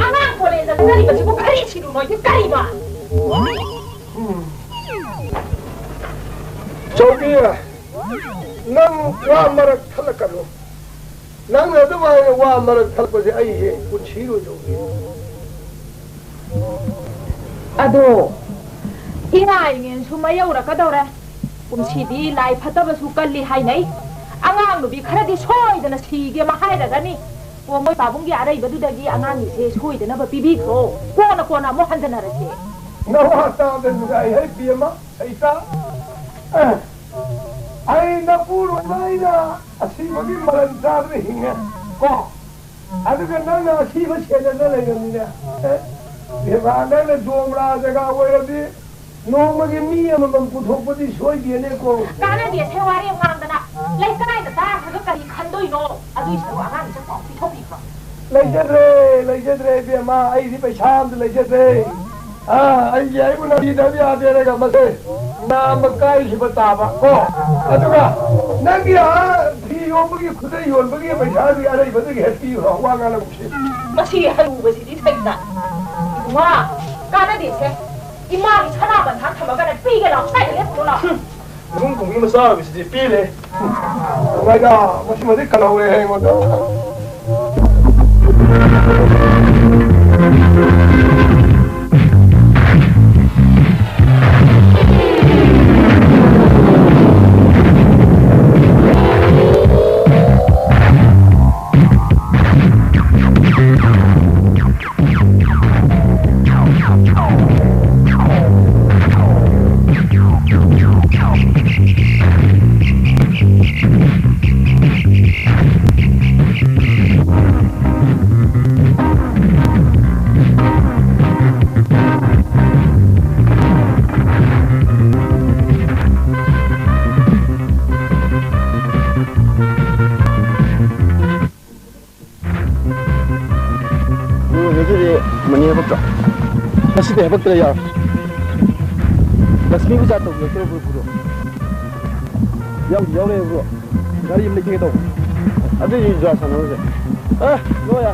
ꯑꯉꯥꯡ ꯀꯣꯂꯦꯖꯇ ꯆꯠꯅꯔꯤꯕꯁꯤꯕꯨ ꯘꯔꯤ ꯁꯤꯔꯨ ꯅꯣꯏꯗꯤ ꯀꯔꯤꯕ? ꯎꯝ꯫ ꯆꯧꯕꯤ, ꯅꯪ ꯋꯥ ꯃꯔꯛ ꯊꯠꯂꯛꯀꯅꯨ꯫ ꯅꯪꯅ ꯑꯗꯨꯃꯥꯏꯅ ꯋꯥ ꯃꯔꯛ ꯊꯠꯄꯁꯦ ꯑꯩ ꯍꯦꯛ ꯄꯨꯟꯁꯤꯔꯣꯏꯗꯧꯔꯤ꯫ ꯑꯗꯣ ꯏꯉꯥ ꯏꯉꯦꯟꯁꯨ ꯃꯌꯧꯔꯛꯀꯗꯧꯔꯦ꯫ ꯀꯨꯝꯁꯤꯗꯤ ꯂꯥꯏ ꯐꯠꯇꯕꯁꯨ ꯀꯜꯂꯤ ꯍꯥꯏꯅꯩ꯫ ꯑꯉꯥꯡ ꯅꯨꯄꯤ ꯈꯔꯗꯤ ꯁꯣꯏꯗꯅ ꯁꯤꯒꯦ ꯃꯍꯥꯏꯔꯒꯅꯤ꯫ ꯑꯣ, ꯃꯣꯏ ꯄꯥꯕꯨꯡꯒꯤ ꯑꯔꯩꯕꯗꯨꯗꯒꯤ ꯑꯉꯥꯡꯒꯤꯁꯦ ꯁꯣꯏꯗꯅꯕ ꯄꯤꯕꯤꯈ꯭ꯔꯣ꯫ ꯀꯣꯟꯅ ꯀꯣꯟꯅ ꯑꯃꯨꯛ ꯍꯟꯖꯟꯅꯔꯁꯦ꯫ ꯅꯋꯥ ꯇꯥꯕꯗ ꯅꯨꯡꯉꯥꯏ ꯍꯦ ꯄꯤꯌꯦꯃ, ꯁꯩꯇꯥ꯫ ꯑꯩ ꯅꯄꯨꯔꯣꯏꯕ ꯑꯩꯅ ꯑꯁꯤꯕꯒꯤ ꯃꯔꯟ ꯆꯥꯗꯅ ꯍꯤꯡꯉꯦ ꯀꯣ꯫ ꯑꯗꯨꯒ ꯅꯪꯅ ꯑꯁꯤꯕ ꯁꯦꯟꯅꯗ ꯂꯩꯔꯕꯅꯤꯅꯦ꯫ ꯑꯦ, ꯕꯦꯕꯥ, ꯅꯪꯅ ꯖꯣꯝꯔꯥ ꯖꯒꯥ ꯑꯣꯏꯔꯗꯤ ꯅꯣꯡꯃꯒꯤ ꯃꯤ ꯑꯃꯃꯝ ꯄꯨꯊꯣꯛꯄꯗꯤ ꯁꯣꯏꯗꯦꯅꯦꯀꯣ꯫ ꯀꯥꯟꯅꯗꯦ, ꯁꯦ ꯋꯥꯔꯤ ꯉꯥꯡꯗꯅ꯫ ꯂꯩꯀꯥꯏꯗ ꯇꯥꯈ꯭ꯔꯒ ꯀꯔꯤ ꯈꯟꯗꯣꯏꯅꯣ? ꯑꯗꯨꯏ ꯁꯔꯨꯛ ꯑꯉꯥꯡꯁꯦ ꯄꯥꯎ ꯄꯤꯊꯣꯛꯄꯤꯈ꯭ꯔꯣ꯫ ꯂꯩꯖꯗ꯭ꯔꯦ, ꯂꯩꯖꯗ꯭ꯔꯦ ꯏꯕꯦꯝꯃ, ꯑꯩꯗꯤ ꯄꯩꯁꯥ ꯑꯝꯇ ꯂꯩꯖꯗ꯭ꯔꯦ꯫ ꯑꯥ, ꯑꯩꯒꯤ ꯑꯩꯕꯨ ꯅꯥꯄꯤꯗꯕ ꯌꯥꯗꯦꯔꯒ ꯃꯁꯦ ꯅꯥꯝꯃ ꯀꯥꯏꯈꯤꯕ ꯇꯥꯕ ꯀꯣ꯫ ꯑꯗꯨꯒ ꯅꯪꯒꯤ ꯑꯥ ꯐꯤ ꯌꯣꯟꯕꯒꯤ, ꯈꯨꯗꯩ ꯌꯣꯟꯕꯒꯤ ꯄꯩꯁꯥꯗꯨꯒꯤ ꯑꯔꯩꯕꯗꯨꯒꯤ ꯍꯦꯛ ꯄꯤꯈ꯭ꯔꯣ, ꯋꯥ ꯉꯥꯡꯅꯒꯨꯝꯁꯤ꯫ ꯃꯁꯤ ꯍꯅꯨꯕꯁꯤꯗꯤ ꯁꯩꯇ꯫ ꯏꯕꯨꯡꯉꯣ, ꯀꯥꯟꯅꯗꯦꯁꯦ꯫ ꯏꯃꯥꯒꯤ ꯁꯅꯥ ꯕꯟꯊꯥ ꯊꯝꯃꯒꯅ ꯄꯤꯒꯦ ꯂꯥꯎ, ꯁ꯭ꯋꯥꯏꯗ ꯂꯦꯞꯄꯨꯔꯣ ꯂꯥꯎ꯫ ꯍꯨꯝ, ꯏꯃꯨꯡ ꯈꯨꯡꯒꯤ ꯃꯆꯥ ꯑꯣꯏꯕꯁꯤꯗꯤ ꯄꯤꯔꯦ꯫ ꯅꯨꯡꯉꯥꯏꯗ, ꯃꯁꯤꯃꯗꯤ ꯀꯜꯍꯧꯔꯦ ꯑꯩꯉꯣꯟꯗ꯫ ꯉꯁꯤꯗꯤ ꯃꯅꯤ ꯍꯥꯄꯛꯇ꯭ꯔꯣ? ꯉꯁꯤꯗꯤ ꯍꯥꯄꯛꯇ꯭ꯔꯦ ꯌꯥꯔ꯫ ꯂꯛꯁꯃꯤ ꯄꯨꯖꯥ ꯇꯧꯕꯤꯔꯛꯇ꯭ꯔꯣ ꯕ꯭ꯔꯣ? ꯌꯥꯎꯗꯤ ꯌꯥꯎꯔꯛꯑꯦ ꯕ꯭ꯔꯣ꯫ ꯒꯥꯔꯤ ꯑꯃ ꯂꯩꯊꯒꯦ ꯇꯧꯕ꯫ ꯑꯗꯨꯏꯗꯤ ꯖꯨꯋꯥ ꯁꯥꯟꯅꯔꯨꯁꯦ꯫ ꯑ, ꯂꯣ ꯌꯥ꯫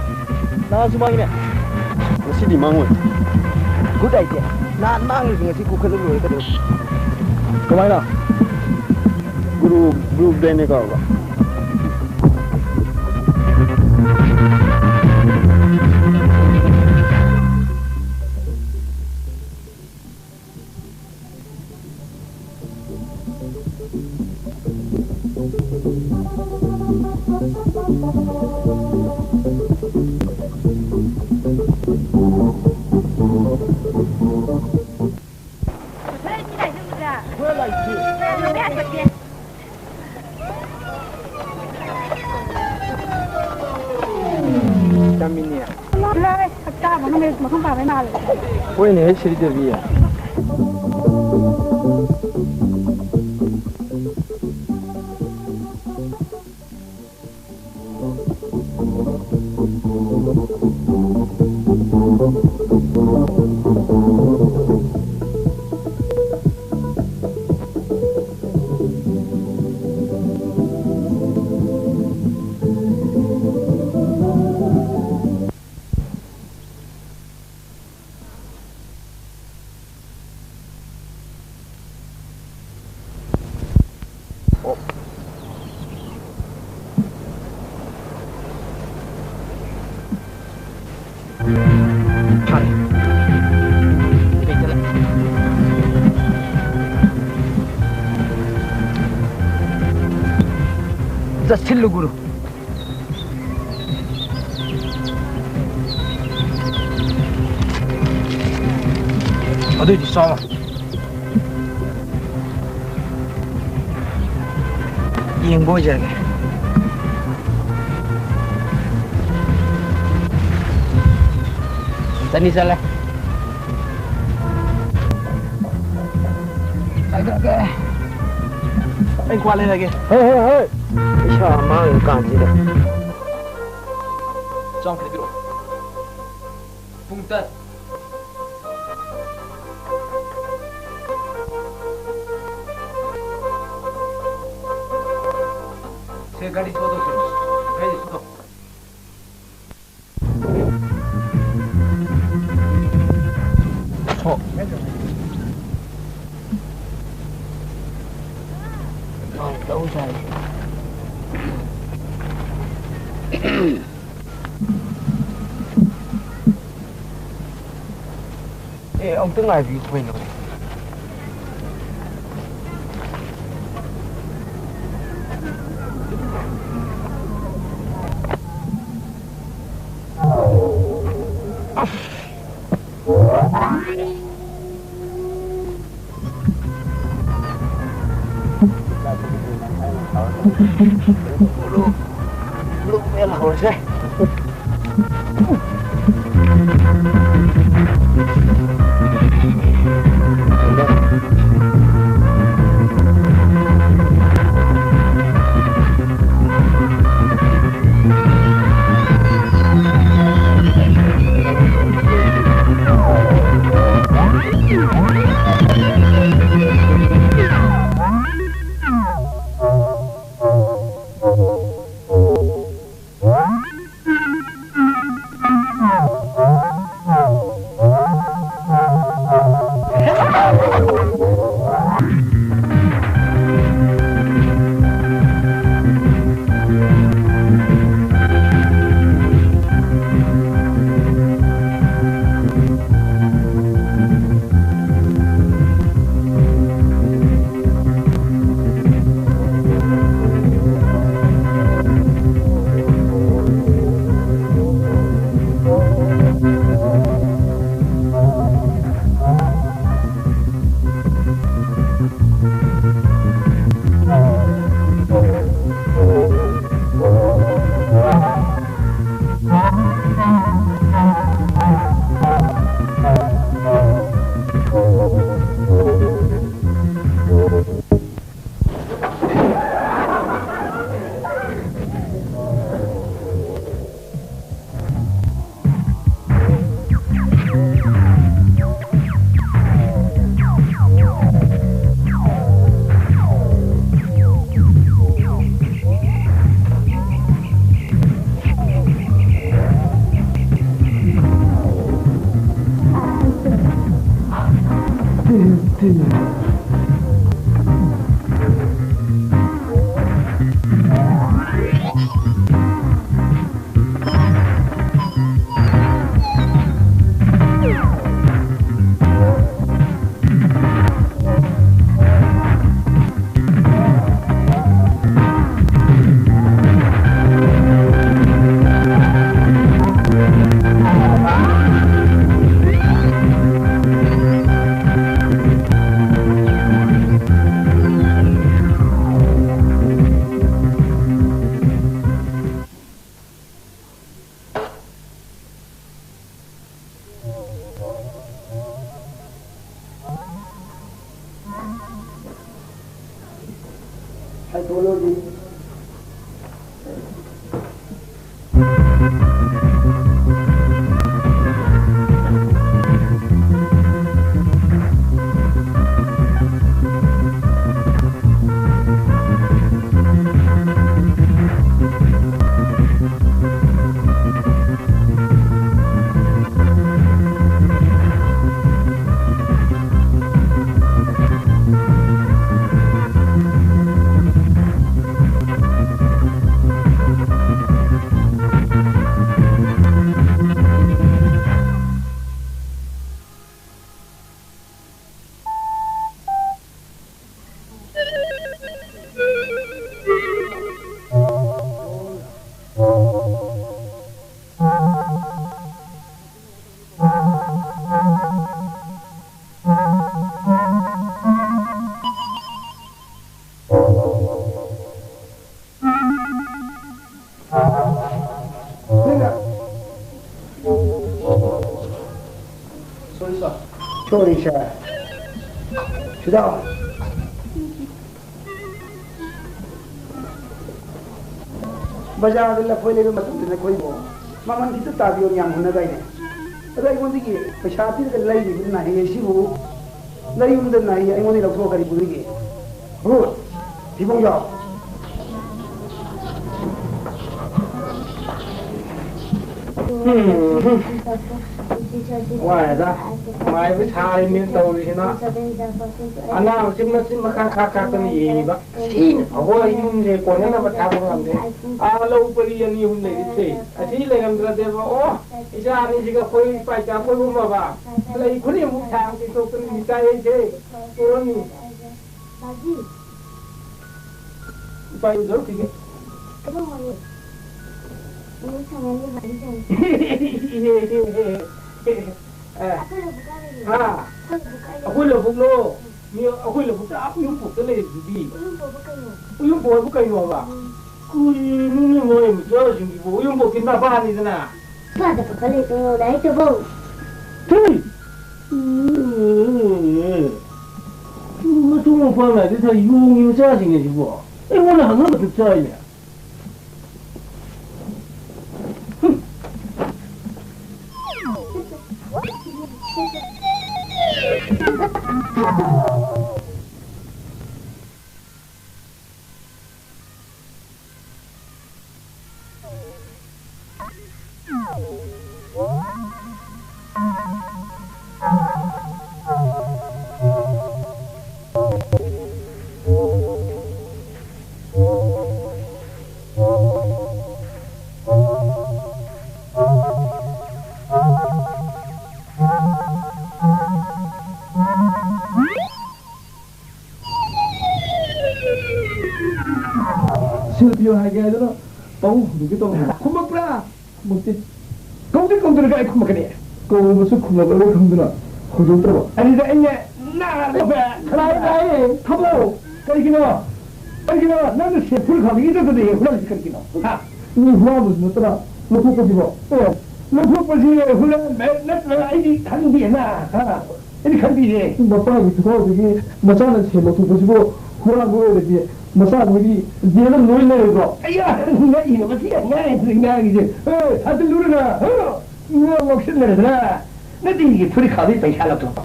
ꯅꯍꯥꯟꯁꯨ ꯃꯥꯡꯉꯤꯅꯦ꯫ ꯉꯁꯤꯗꯤ ꯃꯥꯡꯉꯣꯏ꯫ Good idea꯫ ꯅꯍꯥꯟ ꯃꯥꯡꯉꯤꯁꯨ ꯉꯁꯤ ꯀꯣꯛꯈꯠꯂ ꯂꯣꯏꯔꯦ ꯀꯩꯗꯧꯔꯒꯦ꯫ ꯀꯃꯥꯏꯅ? ꯒꯨꯔꯨ, ꯒꯨꯔꯨ ꯕ꯭ꯔꯦꯟꯅꯦ ꯀꯧꯔꯕ꯫ ꯆꯥꯃꯤꯟꯅꯦ꯫ ꯍꯞꯇꯥ ꯑꯃ ꯃꯐꯝ ꯄꯥꯕꯩ ꯃꯥꯜꯂꯦ꯫ ꯍꯣꯏꯅꯦ, ꯁ꯭ꯔꯤꯗꯦꯕꯤ꯫ ꯆꯠꯁꯤꯜꯂꯨ ꯒꯨꯔꯨ꯫ ꯑꯗꯨꯏꯗꯤ ꯆꯥꯎ꯫ ꯌꯦꯡꯕ ꯑꯣꯏꯖꯔꯒꯦ꯫ ꯆꯅꯤ ꯆꯠꯂꯦ꯫ ꯑꯩ ꯀ꯭ꯋꯥ ꯂꯩꯔꯒꯦ꯫ ꯍꯣꯏ, ꯍꯣꯏ, ꯍꯣꯏ꯫ ꯏꯁꯥ ꯃꯥꯡꯉꯤ ꯀꯥꯟꯁꯤꯗ꯫ ꯆꯥꯝ ꯈꯛꯇ ꯄꯤꯔꯛꯑꯣ꯫ ꯄꯨꯡ ꯇꯔꯥ꯫ ꯁꯦ, ꯒꯥꯔꯤ ꯊꯧꯗꯣꯛꯁꯤꯔꯣ? ꯒꯥꯔꯤ ꯊꯧꯗꯣꯛ꯫ ꯊꯣꯛ꯫ ꯂꯧ ꯆꯥꯏ꯫ ꯑꯦ, ꯑꯃꯨꯛꯇ ꯉꯥꯏꯕꯤꯌꯨ ꯀꯩꯅꯣ꯫ ꯑꯁ! ꯃꯔꯨꯞ, ꯃꯔꯨꯞ, ꯃꯦꯜ ꯍꯧꯔꯁꯦ꯫ Psychology. Sorry, sir. Sorry, sir. Sit down. ꯕꯖꯥꯔꯗ ꯂꯐꯣꯏ ꯂꯩꯕ ꯃꯇꯝꯗ ꯅꯈꯣꯏꯕꯨ ꯃꯃꯜ ꯈꯤꯇ ꯇꯥꯕꯤꯌꯣꯅ ꯌꯥꯝ ꯍꯪꯅꯗꯥꯏꯅꯦ? ꯑꯗꯣ ꯑꯩꯉꯣꯟꯗꯒꯤ ꯄꯩꯁꯥ ꯄꯤꯔꯒ ꯂꯩꯔꯤꯕ ꯅꯥꯍꯩ ꯑꯁꯤꯕꯨ ꯂꯩꯌꯨꯝꯗ ꯅꯥꯍꯩ ꯑꯩꯉꯣꯟꯗꯒꯤ ꯂꯧꯊꯣꯛꯑ ꯀꯔꯤ ꯄꯨꯔꯤꯒꯦ? ꯒꯨꯗ! ꯊꯤꯕꯣꯡꯖꯥꯎ! ꯋꯥꯔꯦꯗ꯫ ꯃꯥꯏꯕ ꯁꯥꯔꯤꯅꯦ ꯇꯧꯔꯤꯁꯤꯅ꯫ ꯑꯅꯥꯕꯁꯤ ꯃꯆꯤꯟ ꯃꯈꯥ ꯈꯥ ꯈꯥꯛꯇꯅ ꯌꯦꯡꯉꯤꯕ꯫ ꯁꯤꯅ ꯑꯩꯈꯣꯏ ꯌꯨꯝꯁꯦ ꯀꯣꯟꯅꯅꯕ ꯊꯥꯕ ꯉꯝꯗꯦ꯫ ꯑꯥ ꯂꯧ ꯄꯔꯤ ꯑꯅꯤ ꯑꯍꯨꯝ ꯂꯩꯔꯤꯁꯦ꯫ ꯑꯁꯤ ꯂꯩꯔꯝꯗ꯭ꯔꯗꯦꯕ꯫ ꯑꯣ, ꯏꯆꯥ ꯑꯅꯤꯁꯤꯒ ꯑꯩꯈꯣꯏ ꯏꯄꯥ ꯏꯆꯥ ꯀꯣꯏꯔꯨꯝꯃꯕ꯫ ꯂꯩ ꯈꯨꯗꯤꯡꯃꯛ ꯊꯥꯡ ꯇꯦꯛꯊꯣꯛꯇꯅ ꯏꯆꯥ ꯂꯩꯁꯦ꯫ ꯀꯣꯟꯅꯤ꯫ ꯏꯄꯥ ꯏꯔꯨꯖꯔꯨꯈꯤꯒꯦ꯫ ꯀꯩꯗꯧꯉꯩ? ꯅꯨꯃꯤꯠ ꯁꯪꯉꯅꯤ ꯒꯥꯔꯤ ꯇꯣꯡꯉꯦ꯫ ꯑꯦ꯫ ꯑꯩꯈꯣꯏ ꯂꯧꯕꯨꯛ ꯀꯥꯏ ꯂꯩꯒꯦ? ꯍꯥ? ꯑꯩꯈꯣꯏ ꯂꯧꯕꯨꯛ ꯀꯥꯏ ꯂꯩꯒꯦ? ꯑꯩꯈꯣꯏ ꯂꯧꯕꯨꯛꯂꯣ? ꯎꯝ꯫ ꯃꯤ ꯑꯩꯈꯣꯏ ꯂꯧꯕꯨꯛꯇ ꯑꯥ ꯎꯌꯨꯝꯄꯣꯛꯇ ꯂꯩꯔꯤꯗꯨꯗꯤ꯫ ꯎꯌꯨꯝꯄꯣꯛꯄ ꯀꯩꯅꯣ? ꯎꯌꯨꯝꯄꯣꯛ ꯍꯥꯏꯕꯨ ꯀꯩꯅꯣꯕ? ꯎꯝ꯫ ꯀꯔꯤꯅꯣꯅꯦ ꯃꯣꯏ ꯃꯆꯥꯁꯤꯡꯁꯤꯕꯨ? ꯎꯌꯨꯝꯄꯣꯛꯀꯤ ꯃꯄꯥꯅꯤꯗꯅ꯫ ꯄꯥꯗ ꯄꯥꯈꯠꯂꯦ ꯇꯣ ꯂꯥꯏꯔꯤꯛꯇꯨꯕꯨ꯫ ꯊꯤ! ꯃꯇꯨ ꯃꯄꯥ ꯅꯥꯏꯗꯦ ꯊꯥ ꯌꯣꯡꯒꯤ ꯃꯆꯥꯁꯤꯡ ꯑꯁꯤꯕꯨ꯫ ꯑꯩꯉꯣꯟꯗ ꯍꯪꯉꯒ ꯃꯇꯨꯞ ꯆꯥꯏꯅꯦ꯫ ꯁꯤꯜ ꯄꯤꯌꯨ ꯍꯥꯏꯒꯦ ꯍꯥꯏꯗꯨꯅ ꯄꯥꯕꯨꯡ ꯍꯧꯗꯣꯛꯀꯦ ꯇꯧꯕꯅꯦ꯫ ꯈꯨꯝꯃꯛꯄ꯭ꯔꯥ? ꯈꯨꯝꯃꯛꯇꯦ꯫ ꯀꯧꯗꯤ ꯀꯧꯗꯅ ꯀꯥꯏ ꯈꯨꯝꯃꯛꯀꯅꯤ? ꯀꯧꯔꯕꯁꯨ ꯈꯨꯝꯃꯛꯑꯔꯣꯏ ꯈꯪꯗꯅ ꯍꯧꯗꯣꯛꯇ꯭ꯔꯕ? ꯑꯗꯨꯗ ꯑꯩꯅ ꯅꯥꯔꯕ ꯈꯔ ꯍꯥꯏ ꯊꯝꯃꯣ꯫ ꯀꯔꯤꯒꯤꯅꯣ? ꯀꯔꯤꯒꯤꯅꯣ? ꯅꯪꯅ ꯁꯦ ꯐꯨꯔꯤꯠ ꯈꯥꯎꯗꯒꯤ ꯆꯠꯇꯗꯤ ꯍꯨꯔꯥꯜꯂꯤꯁꯤ ꯀꯔꯤꯒꯤꯅꯣ? ꯍꯥ? ꯃꯤ ꯍꯨꯔꯥꯟꯕꯁꯨ ꯅꯠꯇꯅ ꯂꯧꯊꯣꯛꯄꯁꯤꯕꯣ? ꯑꯦ, ꯂꯧꯊꯣꯛꯄꯁꯤ ꯍꯨꯔꯥꯟꯕ ꯅꯠꯇ꯭ꯔꯒ ꯑꯩꯗꯤ ꯈꯪꯗꯦꯅ, ꯍꯥ? ꯑꯩꯗꯤ ꯈꯪꯗꯤꯌꯦ꯫ ꯃꯄꯥꯒꯤ ꯊꯣꯡꯅꯥꯎꯗꯒꯤ ꯃꯆꯥꯅ ꯁꯦ ꯂꯧꯊꯣꯛꯄꯁꯤꯕꯨ ꯍꯨꯔꯥꯟꯕ ꯑꯣꯏꯔꯗꯤ ꯃꯆꯥ ꯃꯣꯏꯗꯤ ꯖꯦꯜꯗ ꯂꯣꯏ ꯂꯩꯔꯣꯏꯗ꯭ꯔꯣ? ꯑꯩꯌꯥ, ꯉꯛꯏꯅ ꯃꯁꯤ ꯌꯥꯝ ꯉꯥꯡꯉꯤꯗꯨꯅ ꯉꯥꯡꯉꯤꯁꯦ꯫ ꯑꯦ, ꯊꯥꯖꯤꯜꯂꯨꯔꯒ, ꯍꯥ? ꯉꯥꯎ ꯉꯥꯎꯁꯤꯟꯅꯔꯗꯅ꯫ ꯅꯠꯇꯦ, ꯐꯨꯔꯤꯠ ꯈꯥꯎꯗꯩ ꯄꯩꯁꯥ ꯂꯧꯊꯣꯛꯄ꯫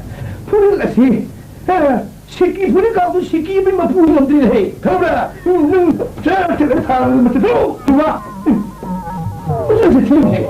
ꯐꯨꯔꯤꯠ ꯑꯁꯤ, ꯍꯥ? ꯁꯤꯀꯤ ꯐꯨꯔꯤꯠ ꯈꯥꯎꯗꯨ ꯁꯤꯀꯤ ꯑꯃꯒꯤ ꯃꯄꯨ ꯉꯝꯗ꯭ꯔꯤꯅꯦ, ꯈꯪꯕ꯭ꯔꯥ? ꯎꯝ, ꯅꯪ ꯆꯠ ꯆꯠꯂ ꯊꯥꯔꯒ ꯃꯇꯨ ꯊꯣꯛ, ꯊꯨꯕ꯫ ꯎꯝ, ꯃꯁꯛꯁꯦ ꯊꯤꯕꯅꯦ꯫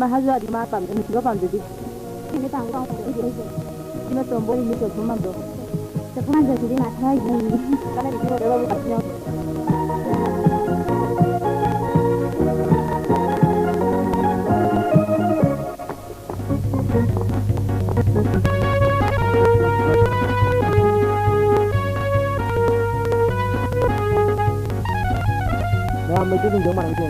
ꯃꯍꯥꯖꯣꯟꯗꯤ ꯃꯥ ꯄꯥꯝꯖ-, ꯅꯨꯡꯁꯤꯕ ꯄꯥꯝꯖꯗꯦ꯫ ꯁꯤꯃ ꯇꯣꯝꯕ ꯃꯤꯡꯁꯦ ꯊꯨꯝ ꯃꯥꯟꯗ꯭ꯔꯣ? ꯆꯐꯨ ꯃꯥꯟꯖꯕꯁꯤꯗꯤ ꯃꯥ ꯊꯋꯥꯏꯒꯤ ꯃꯤꯅꯤ꯫ ꯀꯥꯟꯅꯔꯤꯁꯤ ꯂꯣꯏꯔꯦ, ꯕꯥꯕꯨ ꯄꯥꯝꯖ ꯌꯥꯎꯗꯦ꯫ ꯃꯌꯥꯝ ꯃꯩꯇꯩꯁꯤꯡꯁꯦ ꯃꯥꯟꯅꯗꯦ꯫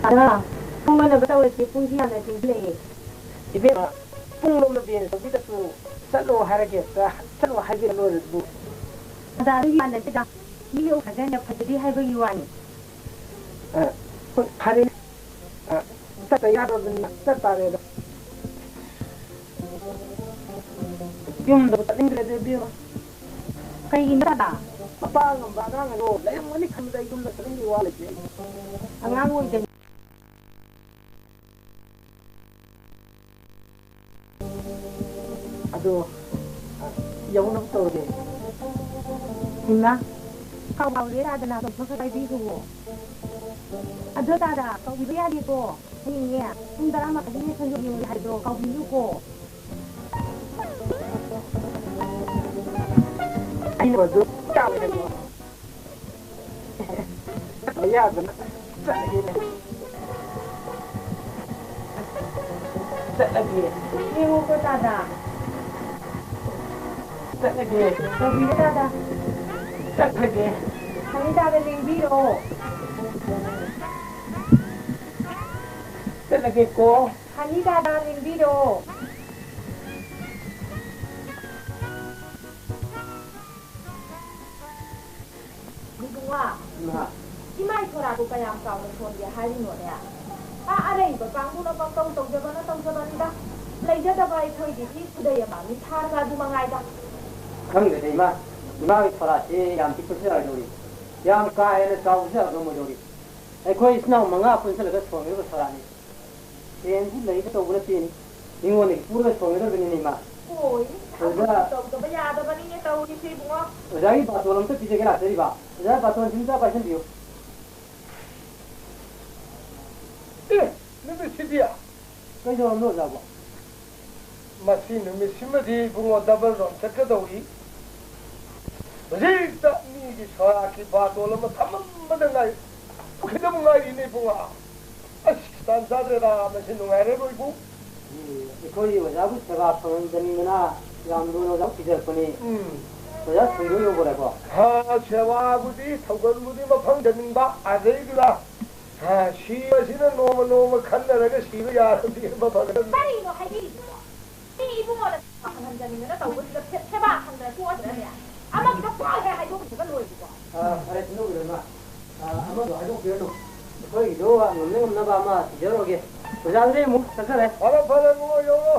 ꯑꯗ, ꯄꯨꯡ ꯑꯣꯟꯅꯕ ꯇꯧꯔꯁꯤ, ꯄꯨꯡꯁꯤ ꯌꯥꯝꯅ ꯊꯦꯡꯖꯤꯜꯂꯛꯑꯦ꯫ ꯏꯕꯦꯝꯃ, ꯄꯨꯡ ꯂꯣꯝꯗ ꯕꯦꯟꯁ ꯇꯧꯕꯤꯗꯁꯨ ꯆꯠꯂꯣ ꯍꯥꯏꯔꯒꯦ, ꯍꯦꯛꯇ ꯆꯠꯂꯣ ꯍꯥꯏꯕꯤꯔ ꯂꯣꯏꯔꯦ ꯑꯗꯨꯕꯨ꯫ ꯑꯗ ꯑꯗꯨꯒꯤ ꯃꯥꯟꯅꯗꯦꯗ, ꯃꯤ ꯐꯖꯅ ꯐꯖꯗꯦ ꯍꯥꯏꯕꯒꯤ ꯋꯥꯅꯤ꯫ ꯑ, ꯍꯣꯏ, ꯐꯔꯦ꯫ ꯑ, ꯆꯠꯇ ꯌꯥꯗ꯭ꯔꯕꯅꯤꯅ ꯆꯠ ꯇꯥꯔꯦꯗ꯫ ꯌꯨꯝꯗꯕꯨ ꯆꯠꯅꯤꯡꯗ꯭ꯔꯦꯗ ꯏꯕꯦꯝꯃ꯫ ꯀꯩꯒꯤꯅꯣ ꯗꯥꯗꯥ? ꯃꯄꯥ ꯉꯝꯕ ꯑꯉꯥꯡ ꯑꯗꯣ ꯂꯩꯔꯝꯒꯅꯤ ꯈꯟꯕꯗ ꯑꯩ ꯌꯨꯝꯗ ꯆꯠꯅꯤꯡꯕꯒꯤ ꯋꯥ ꯂꯩꯇꯦ ꯑꯩ꯫ ꯑꯉꯥꯡ ꯑꯣꯏꯗꯅ ꯑꯗꯣ, ꯑ, ꯌꯧꯅꯕ ꯇꯧꯔꯒꯦ꯫ ꯏꯃꯥ, ꯀꯥꯎꯔꯦ ꯇꯥꯗꯅ ꯑꯗꯨꯝ ꯈꯔ ꯈꯔ ꯍꯥꯏꯕꯤꯈꯨꯋꯣ꯫ ꯑꯗꯣ ꯇꯥꯗ, ꯀꯧꯕꯤꯕ ꯌꯥꯗꯦꯀꯣ꯫ ꯍꯌꯦꯡꯅꯦ, ꯄꯨꯡ ꯇꯔꯥ ꯃꯈꯥꯏꯗꯅꯦ ꯁꯟꯖꯣꯒꯤ ꯍꯥꯏꯗꯣ ꯀꯥꯎꯕꯤꯅꯨꯀꯣ꯫ ꯑꯩꯅ ꯑꯗꯨ ꯇꯥꯕꯗꯅꯦ꯫ ꯌꯥꯗꯅ ꯆꯠꯂꯒꯦꯅꯦ꯫ ꯆꯠꯂꯒꯦ꯫ ꯌꯦꯡꯉꯨꯀꯣ ꯇꯥꯗ꯫ ꯆꯠꯂꯒꯦ꯫ ꯇꯧꯕꯤꯔꯣ ꯇꯥꯗ꯫ ꯆꯠꯂꯒꯦ꯫ ꯍꯅꯤ ꯇꯥꯗ ꯂꯦꯡꯕꯤꯔꯣ꯫ ꯆꯠꯂꯒꯦꯀꯣ꯫ ꯍꯅꯤ ꯇꯥꯗ ꯂꯦꯡꯕꯤꯔꯣ꯫ ꯏꯕꯨꯡꯉꯣ, ꯏꯃꯥ꯫ ꯏꯃꯥ ꯏꯊꯣꯔꯥꯕꯨ ꯀꯌꯥꯝ ꯆꯥꯎꯅ ꯁꯣꯟꯒꯦ ꯍꯥꯏꯔꯤꯅꯣꯅꯦ? ꯑꯥ, ꯑꯔꯩꯕ ꯀꯥꯡꯕꯨꯅ ꯄꯪꯇꯧ ꯇꯧꯖꯕꯅ ꯇꯧꯖꯕꯅꯤꯗ꯫ ꯂꯩꯖꯗꯕ ꯑꯩꯈꯣꯏꯒꯤꯗꯤ ꯈꯨꯗꯩ ꯑꯃ ꯃꯤꯠ ꯊꯥꯔꯒ ꯑꯗꯨ ꯃꯉꯥꯏꯗ꯫ ꯈꯪꯗꯦꯗ ꯏꯃꯥ, ꯏꯃꯥꯒꯤ ꯁꯣꯔꯥꯠꯁꯤ ꯌꯥꯝ ꯄꯤꯛꯄꯁꯨ ꯌꯥꯔꯣꯏꯗꯧꯔꯤ, ꯌꯥꯝ ꯀꯥ ꯍꯦꯟꯅ ꯆꯥꯎꯕꯁꯨ ꯌꯥꯔꯣꯏꯗꯧꯔꯤ꯫ ꯑꯩꯈꯣꯏ ꯏꯆꯤꯟ ꯏꯅꯥꯎ ꯃꯉꯥ ꯄꯨꯟꯁꯤꯜꯂꯒ ꯁꯣꯟꯒꯗꯕ ꯁꯣꯔꯥꯠꯅꯤ꯫ ꯁꯦꯟꯁꯨ ꯂꯩꯇ ꯇꯧꯕ ꯅꯠꯇꯦꯅꯦ꯫ ꯃꯤꯉꯣꯟꯗꯒꯤ ꯄꯨꯔꯒ ꯁꯣꯟꯒꯗꯕꯅꯤꯅꯦ, ꯏꯃꯥ꯫ ꯍꯣꯏ, ꯑꯣꯖꯥ꯫ ꯑꯗꯨꯁꯨ ꯇꯧꯗꯕ ꯌꯥꯗꯕꯅꯤꯅꯦ ꯇꯧꯔꯤꯁꯦ, ꯏꯕꯨꯡꯉꯣ꯫ ꯑꯣꯖꯥꯒꯤ ꯕꯥꯇꯣꯟ ꯑꯝꯇ ꯄꯤꯖꯒꯦ ꯂꯥꯛꯆꯔꯤꯕ꯫ ꯑꯣꯖꯥ, ꯕꯥꯇꯣꯟꯁꯤ ꯑꯝꯇ ꯄꯥꯏꯁꯟꯕꯤꯌꯨ꯫ ꯑꯦ, ꯅꯨꯃꯤꯠꯁꯤꯗꯤ꯫ ꯀꯩꯗꯧꯔꯝꯅꯣ, ꯑꯣꯖꯥꯕꯣ? ꯃꯁꯤ ꯅꯨꯃꯤꯠꯁꯤꯃꯗꯤ ꯏꯕꯨꯡꯉꯣ ꯗꯕꯜ ꯔꯣꯝ ꯆꯠꯀꯗꯧꯔꯤ꯫ ꯍꯧꯖꯤꯛꯇ ꯃꯤꯒꯤ ꯁꯣꯔꯥꯠꯀꯤ ꯕꯥꯇꯣꯟ ꯑꯃ ꯊꯝꯃꯝꯕꯗ ꯉꯥꯏ-, ꯄꯨꯈꯤꯗꯕ ꯉꯥꯏꯔꯤꯅꯦ ꯏꯕꯨꯡꯉꯣ꯫ ꯑꯁ, ꯇꯥꯟ ꯆꯥꯗ꯭ꯔꯦꯗ, ꯃꯁꯤ ꯅꯨꯡꯉꯥꯏꯔꯔꯣꯏꯕꯨ꯫ ꯑꯦ, ꯑꯩꯈꯣꯏ ꯑꯣꯖꯥꯕꯨ ꯁꯦꯕꯥ ꯐꯪꯍꯟꯖꯅꯤꯡꯗꯅ ꯌꯥꯝ ꯂꯨꯅ ꯑꯣꯖꯥꯕꯨ ꯊꯤꯖꯔꯛꯄꯅꯦ꯫ ꯎꯝ꯫ ꯑꯣꯖꯥ ꯁꯤꯟꯗꯣꯏ ꯌꯧꯕꯔꯦꯀꯣ? ꯍꯥ, ꯁꯦꯕꯥꯕꯨꯗꯤ ꯊꯧꯒꯜꯕꯨꯗꯤ ꯃꯐꯝ ꯆꯟꯅꯤꯡꯕ, ꯑꯗꯩꯗꯨꯗ, ꯍꯥ, ꯁꯤꯕꯁꯤꯅ ꯅꯣꯡꯃ ꯅꯣꯡꯃ ꯈꯟꯅꯔꯒ ꯁꯤꯕ ꯌꯥꯔꯗꯤ ꯐꯒꯗꯕꯅꯤ꯫ ꯀꯔꯤꯅꯣ ꯍꯥꯏꯕꯤꯔꯤꯗꯨꯕꯣ? ꯃꯤ ꯏꯕꯨꯡꯉꯣꯗ ꯁꯦꯕꯥ ꯐꯪꯍꯟꯖꯅꯤꯡꯗꯅ ꯇꯧꯕꯁꯤꯗ ꯁꯦ-, ꯁꯦꯕꯥ ꯐꯪꯗꯅ ꯇꯣꯛꯑꯗ꯭ꯔꯅꯦ? ꯑꯃꯒꯤꯗꯣ ꯄꯣꯠ ꯍꯦꯛ ꯍꯥꯏꯗꯣꯛꯈꯤꯕꯒ ꯂꯣꯏꯔꯦꯀꯣ꯫ ꯑꯥ, ꯐꯔꯦ, ꯁꯤꯟꯗꯣꯛꯄꯤꯔꯣ, ꯏꯃꯥ꯫ ꯑꯥ, ꯑꯃꯗꯣ ꯍꯥꯏꯗꯣꯛꯄꯤꯔꯅꯨ꯫ ꯑꯩꯈꯣꯏꯒꯤꯗꯣ ꯉꯝꯅ ꯉꯝꯅꯕ ꯑꯃ ꯊꯤꯖꯔꯨꯔꯒꯦ꯫ ꯑꯣꯖꯥ, ꯑꯗꯨꯗꯤ ꯑꯃꯨꯛ ꯆꯠꯆꯔꯦ꯫ ꯐꯔꯦ, ꯐꯔꯦ, ꯏꯕꯨꯡꯉꯣ, ꯌꯧꯔꯣ꯫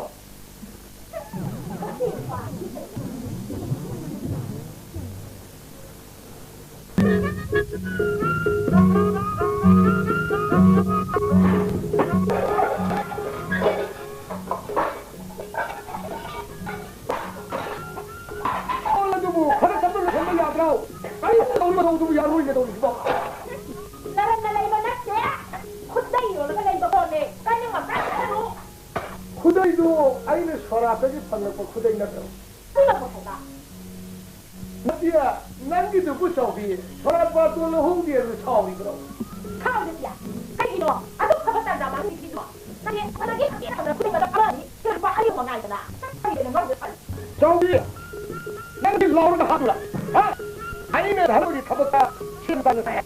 ꯃꯇꯧꯗꯨꯕꯨ ꯌꯥꯔꯣꯏꯅꯦ ꯇꯧꯔꯤꯁꯤꯕꯣ꯫ ꯅꯔꯟꯅ ꯂꯩꯕ ꯅꯠꯇꯦ꯫ ꯈꯨꯠꯇ ꯌꯣꯜꯂꯒ ꯂꯩꯕ ꯄꯣꯠꯅꯦ꯫ ꯀꯟꯅ ꯉꯝꯇ ꯆꯠꯀꯅꯨ꯫ ꯈꯨꯗꯩꯗꯨ ꯑꯩꯅ ꯁꯣꯔꯥꯠꯇꯒꯤ ꯐꯪꯂꯛꯄ ꯈꯨꯗꯩ ꯅꯠꯇ꯭ꯔꯣ? ꯑꯗꯨꯅꯕꯨ ꯐꯩꯗ꯫ ꯅꯠꯇꯤꯌꯦ, ꯅꯪꯒꯤꯗꯨꯕꯨ ꯆꯥꯎꯕꯤ, ꯁꯣꯔꯥꯠ ꯄꯥꯠꯇꯣ ꯂꯧꯍꯧꯗꯦꯅ ꯁꯥꯎꯔꯤꯕ꯭ꯔꯣ? ꯁꯥꯎꯗꯦ ꯄꯤꯌꯥ꯫ ꯀꯩꯒꯤꯅꯣ? ꯑꯗꯨꯛ ꯐꯕ ꯇꯥꯟꯖꯥ ꯃꯥꯡꯍꯟꯕꯤꯗ꯭ꯔꯤꯗꯣ꯫ ꯅꯪꯗꯤ ꯃꯗꯨꯒꯤ ꯍꯛꯆꯦꯠ ꯈꯪꯗꯅ ꯈꯨꯗꯤꯡꯃꯛꯇ ꯑꯃ ꯑꯅꯤ ꯁꯤꯅ ꯂꯨꯄꯥ ꯑꯅꯤ ꯑꯍꯨꯝ ꯃꯉꯥꯏꯗꯅ꯫ ꯅꯪ ꯀꯔꯤꯒꯤꯅꯣ ꯉꯥꯡꯗꯣꯏ ꯐꯔꯦ? ꯆꯥꯎꯕꯤ, ꯅꯪꯗꯤ ꯂꯥꯎꯔꯒ ꯍꯥꯠꯂꯨꯔꯥ? ꯍꯥ? ꯑꯩꯅ ꯙꯔꯃꯒꯤ ꯊꯕꯛꯇ ꯁꯦꯟ ꯇꯥꯟꯕ ꯁꯥꯏ꯫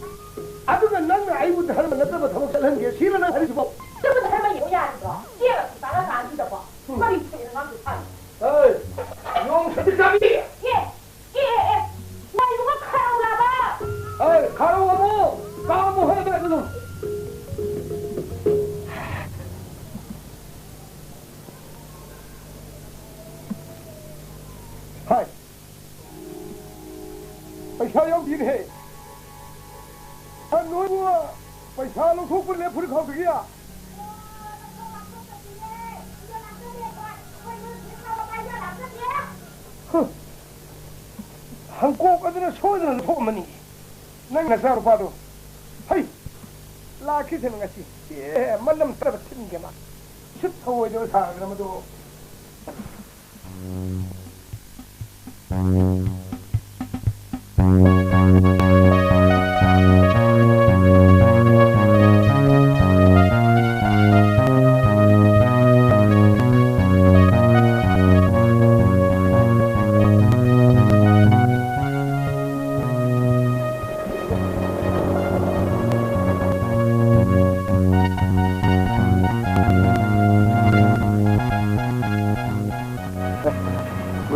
ꯑꯗꯨꯒ ꯅꯪꯅ ꯑꯩꯕꯨ ꯙꯔꯃ ꯅꯠꯇꯕ ꯊꯕꯛ ꯆꯠꯍꯟꯒꯦ ꯁꯤꯔ ꯅꯪ ꯍꯥꯏꯔꯤꯁꯤꯕꯣ? ꯆꯠꯄ ꯙꯔꯃ ꯌꯦꯡꯉꯨ ꯌꯥꯗ꯭ꯔꯣ? ꯆꯦꯡꯒ ꯆꯥꯅ ꯆꯥꯅ ꯄꯤꯗꯕꯣ? ꯀꯔꯤ ꯊꯕꯛꯅꯣ ꯉꯥꯡꯗꯣꯏ ꯐꯔꯦ? ꯍꯩ, ꯌꯣꯡ ꯁꯥꯊꯤ ꯆꯥꯕꯤ! ꯑꯦ, ꯑꯦ, ꯑꯦ, ꯑꯦ, ꯂꯩꯔꯨꯕ ꯈꯥꯔꯧ ꯂꯥꯕ! ꯍꯩ, ꯈꯥꯔꯧ ꯑꯃꯨꯛ ꯀꯥꯝꯃꯨ ꯍꯦ ꯑꯗꯨꯝ꯫ ꯍꯥꯏ, ꯄꯩꯁꯥ ꯌꯥꯎꯗꯦꯅꯦꯍꯦ꯫ ꯑ, ꯅꯣꯏꯕꯨ ꯄꯩꯁꯥ ꯂꯧꯊꯣꯛꯄ꯭ꯔꯅꯦ ꯐꯨꯔꯤꯠ ꯈꯥꯎꯗꯒꯤ? ꯍꯪꯀꯣꯛ ꯑꯗꯨꯅ ꯁꯣꯏꯗꯅ ꯂꯧꯊꯣꯛꯑꯝꯃꯅꯤ꯫ ꯅꯪ ꯅꯆꯥꯅꯨꯄꯥꯗꯣ꯫ ꯍꯩ! ꯂꯥꯛꯈꯤꯁꯅꯨ ꯉꯁꯤ꯫ ꯑꯦ, ꯃꯅꯝ ꯆꯠꯅꯕ ꯊꯤꯟꯒꯦ ꯃꯥ꯫ ꯁꯨꯠ ꯊꯧꯑꯣꯏꯗꯕ ꯁꯥꯗꯅ ꯃꯗꯨ꯫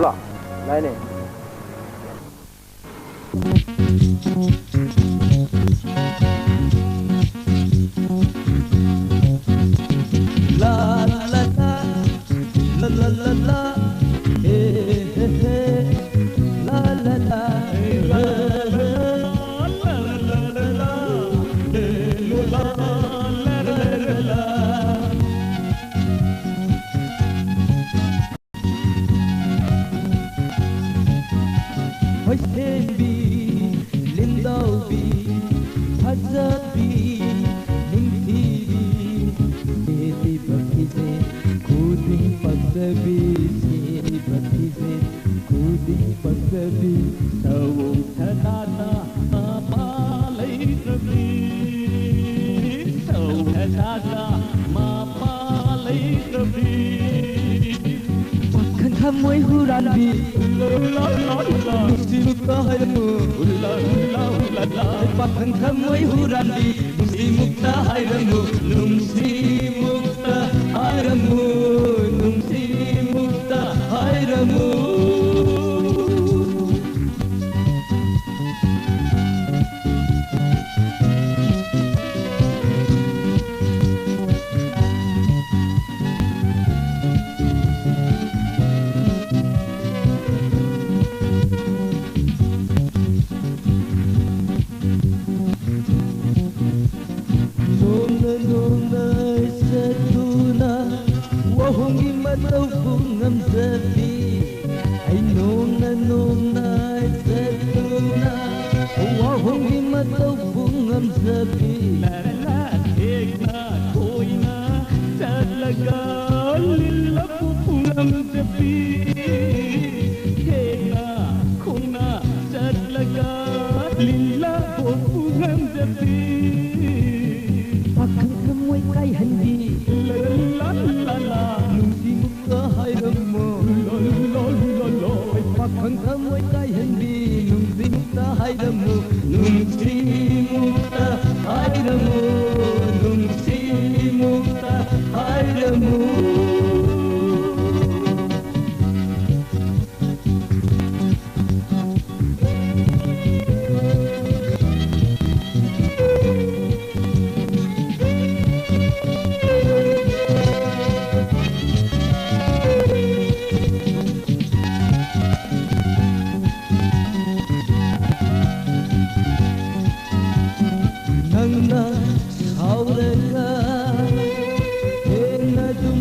ꯂꯥꯛ ꯂꯥꯏꯅꯦ꯫ ꯈꯨꯗꯤꯡꯃꯛꯇꯗꯤ ꯁꯑꯣꯡ ꯁꯥꯗꯥꯗ ꯃꯄꯥ ꯂꯩꯇ꯭ꯔꯕꯤ, ꯁꯑꯣꯡ ꯁꯥꯗꯥꯗ ꯃꯄꯥ ꯂꯩꯇ꯭ꯔꯕꯤ꯫ ꯄꯥꯈꯪ ꯊꯃꯣꯏ ꯍꯨꯔꯥꯟꯕꯤ, ꯅꯨꯡꯁꯤꯃꯨꯛꯇ ꯍꯥꯏꯔꯝꯃꯨ꯫ ꯄꯥꯈꯪ ꯊꯃꯣꯏ ꯍꯨꯔꯥꯟꯕꯤ, ꯅꯨꯡꯁꯤꯃꯨꯛꯇ ꯍꯥꯏꯔꯝꯃꯨ, ꯅꯨꯡꯁꯤꯃꯨꯛꯇ ꯍꯥꯏꯔꯝꯃꯨ, ꯅꯨꯡꯁꯤꯃꯨꯛꯇ ꯍꯥꯏꯔꯝꯃꯨ꯫ ꯅꯣꯡꯅ ꯅꯣꯡꯅ ꯆꯠꯇꯨꯅ ꯋꯥꯍꯣꯡꯒꯤ ꯃꯇꯧꯕꯨ ꯉꯝꯖꯕꯤ꯫ ꯑꯩ ꯅꯣꯡꯅ ꯅꯣꯡꯅ ꯆꯠꯇꯨꯅ ꯋꯥꯍꯣꯡꯒꯤ ꯃꯇꯧꯕꯨ ꯉꯝꯖꯕꯤ꯫ ꯂꯥ ꯂꯥ ꯊꯦꯛꯅ ꯈꯣꯏꯅ ꯆꯠꯂꯒ ꯂꯤꯜꯂꯕꯨ ꯉꯝꯖꯕꯤ꯫ ꯊꯦꯛꯅ ꯈꯣꯡꯅ ꯆꯠꯂꯒ ꯂꯤꯜꯂꯕꯨ ꯉꯝꯖꯕꯤ꯫ ꯄꯥꯈꯪ ꯊꯃꯣꯏ ꯀꯥꯏꯍꯟꯕꯤ꯫ ꯂꯥ ꯂꯥ ꯂꯥ ꯂꯥ꯫ ꯅꯨꯡꯁꯤꯃꯨꯛꯇ ꯍꯥꯏꯔꯝꯃꯣ꯫ ꯂꯣ ꯂꯣ ꯂꯣ ꯂꯣ꯫ ꯄꯥꯈꯪ ꯊꯃꯣꯏ ꯀꯥꯏꯍꯟꯕꯤ꯫ ꯅꯨꯡꯁꯤꯃꯨꯛꯇ ꯍꯥꯏꯔꯝꯃꯨ꯫ ꯅꯨꯡꯁꯤꯃꯨꯛꯇ ꯍꯥꯏꯔꯝꯃꯨ꯫ ꯅꯨꯡꯁꯤꯃꯨꯛꯇ ꯍꯥꯏꯔꯝꯃꯨ꯫ ꯅꯪꯅ ꯁꯥꯎꯔꯒ ꯍꯦꯟꯅ ꯑꯗꯨꯝ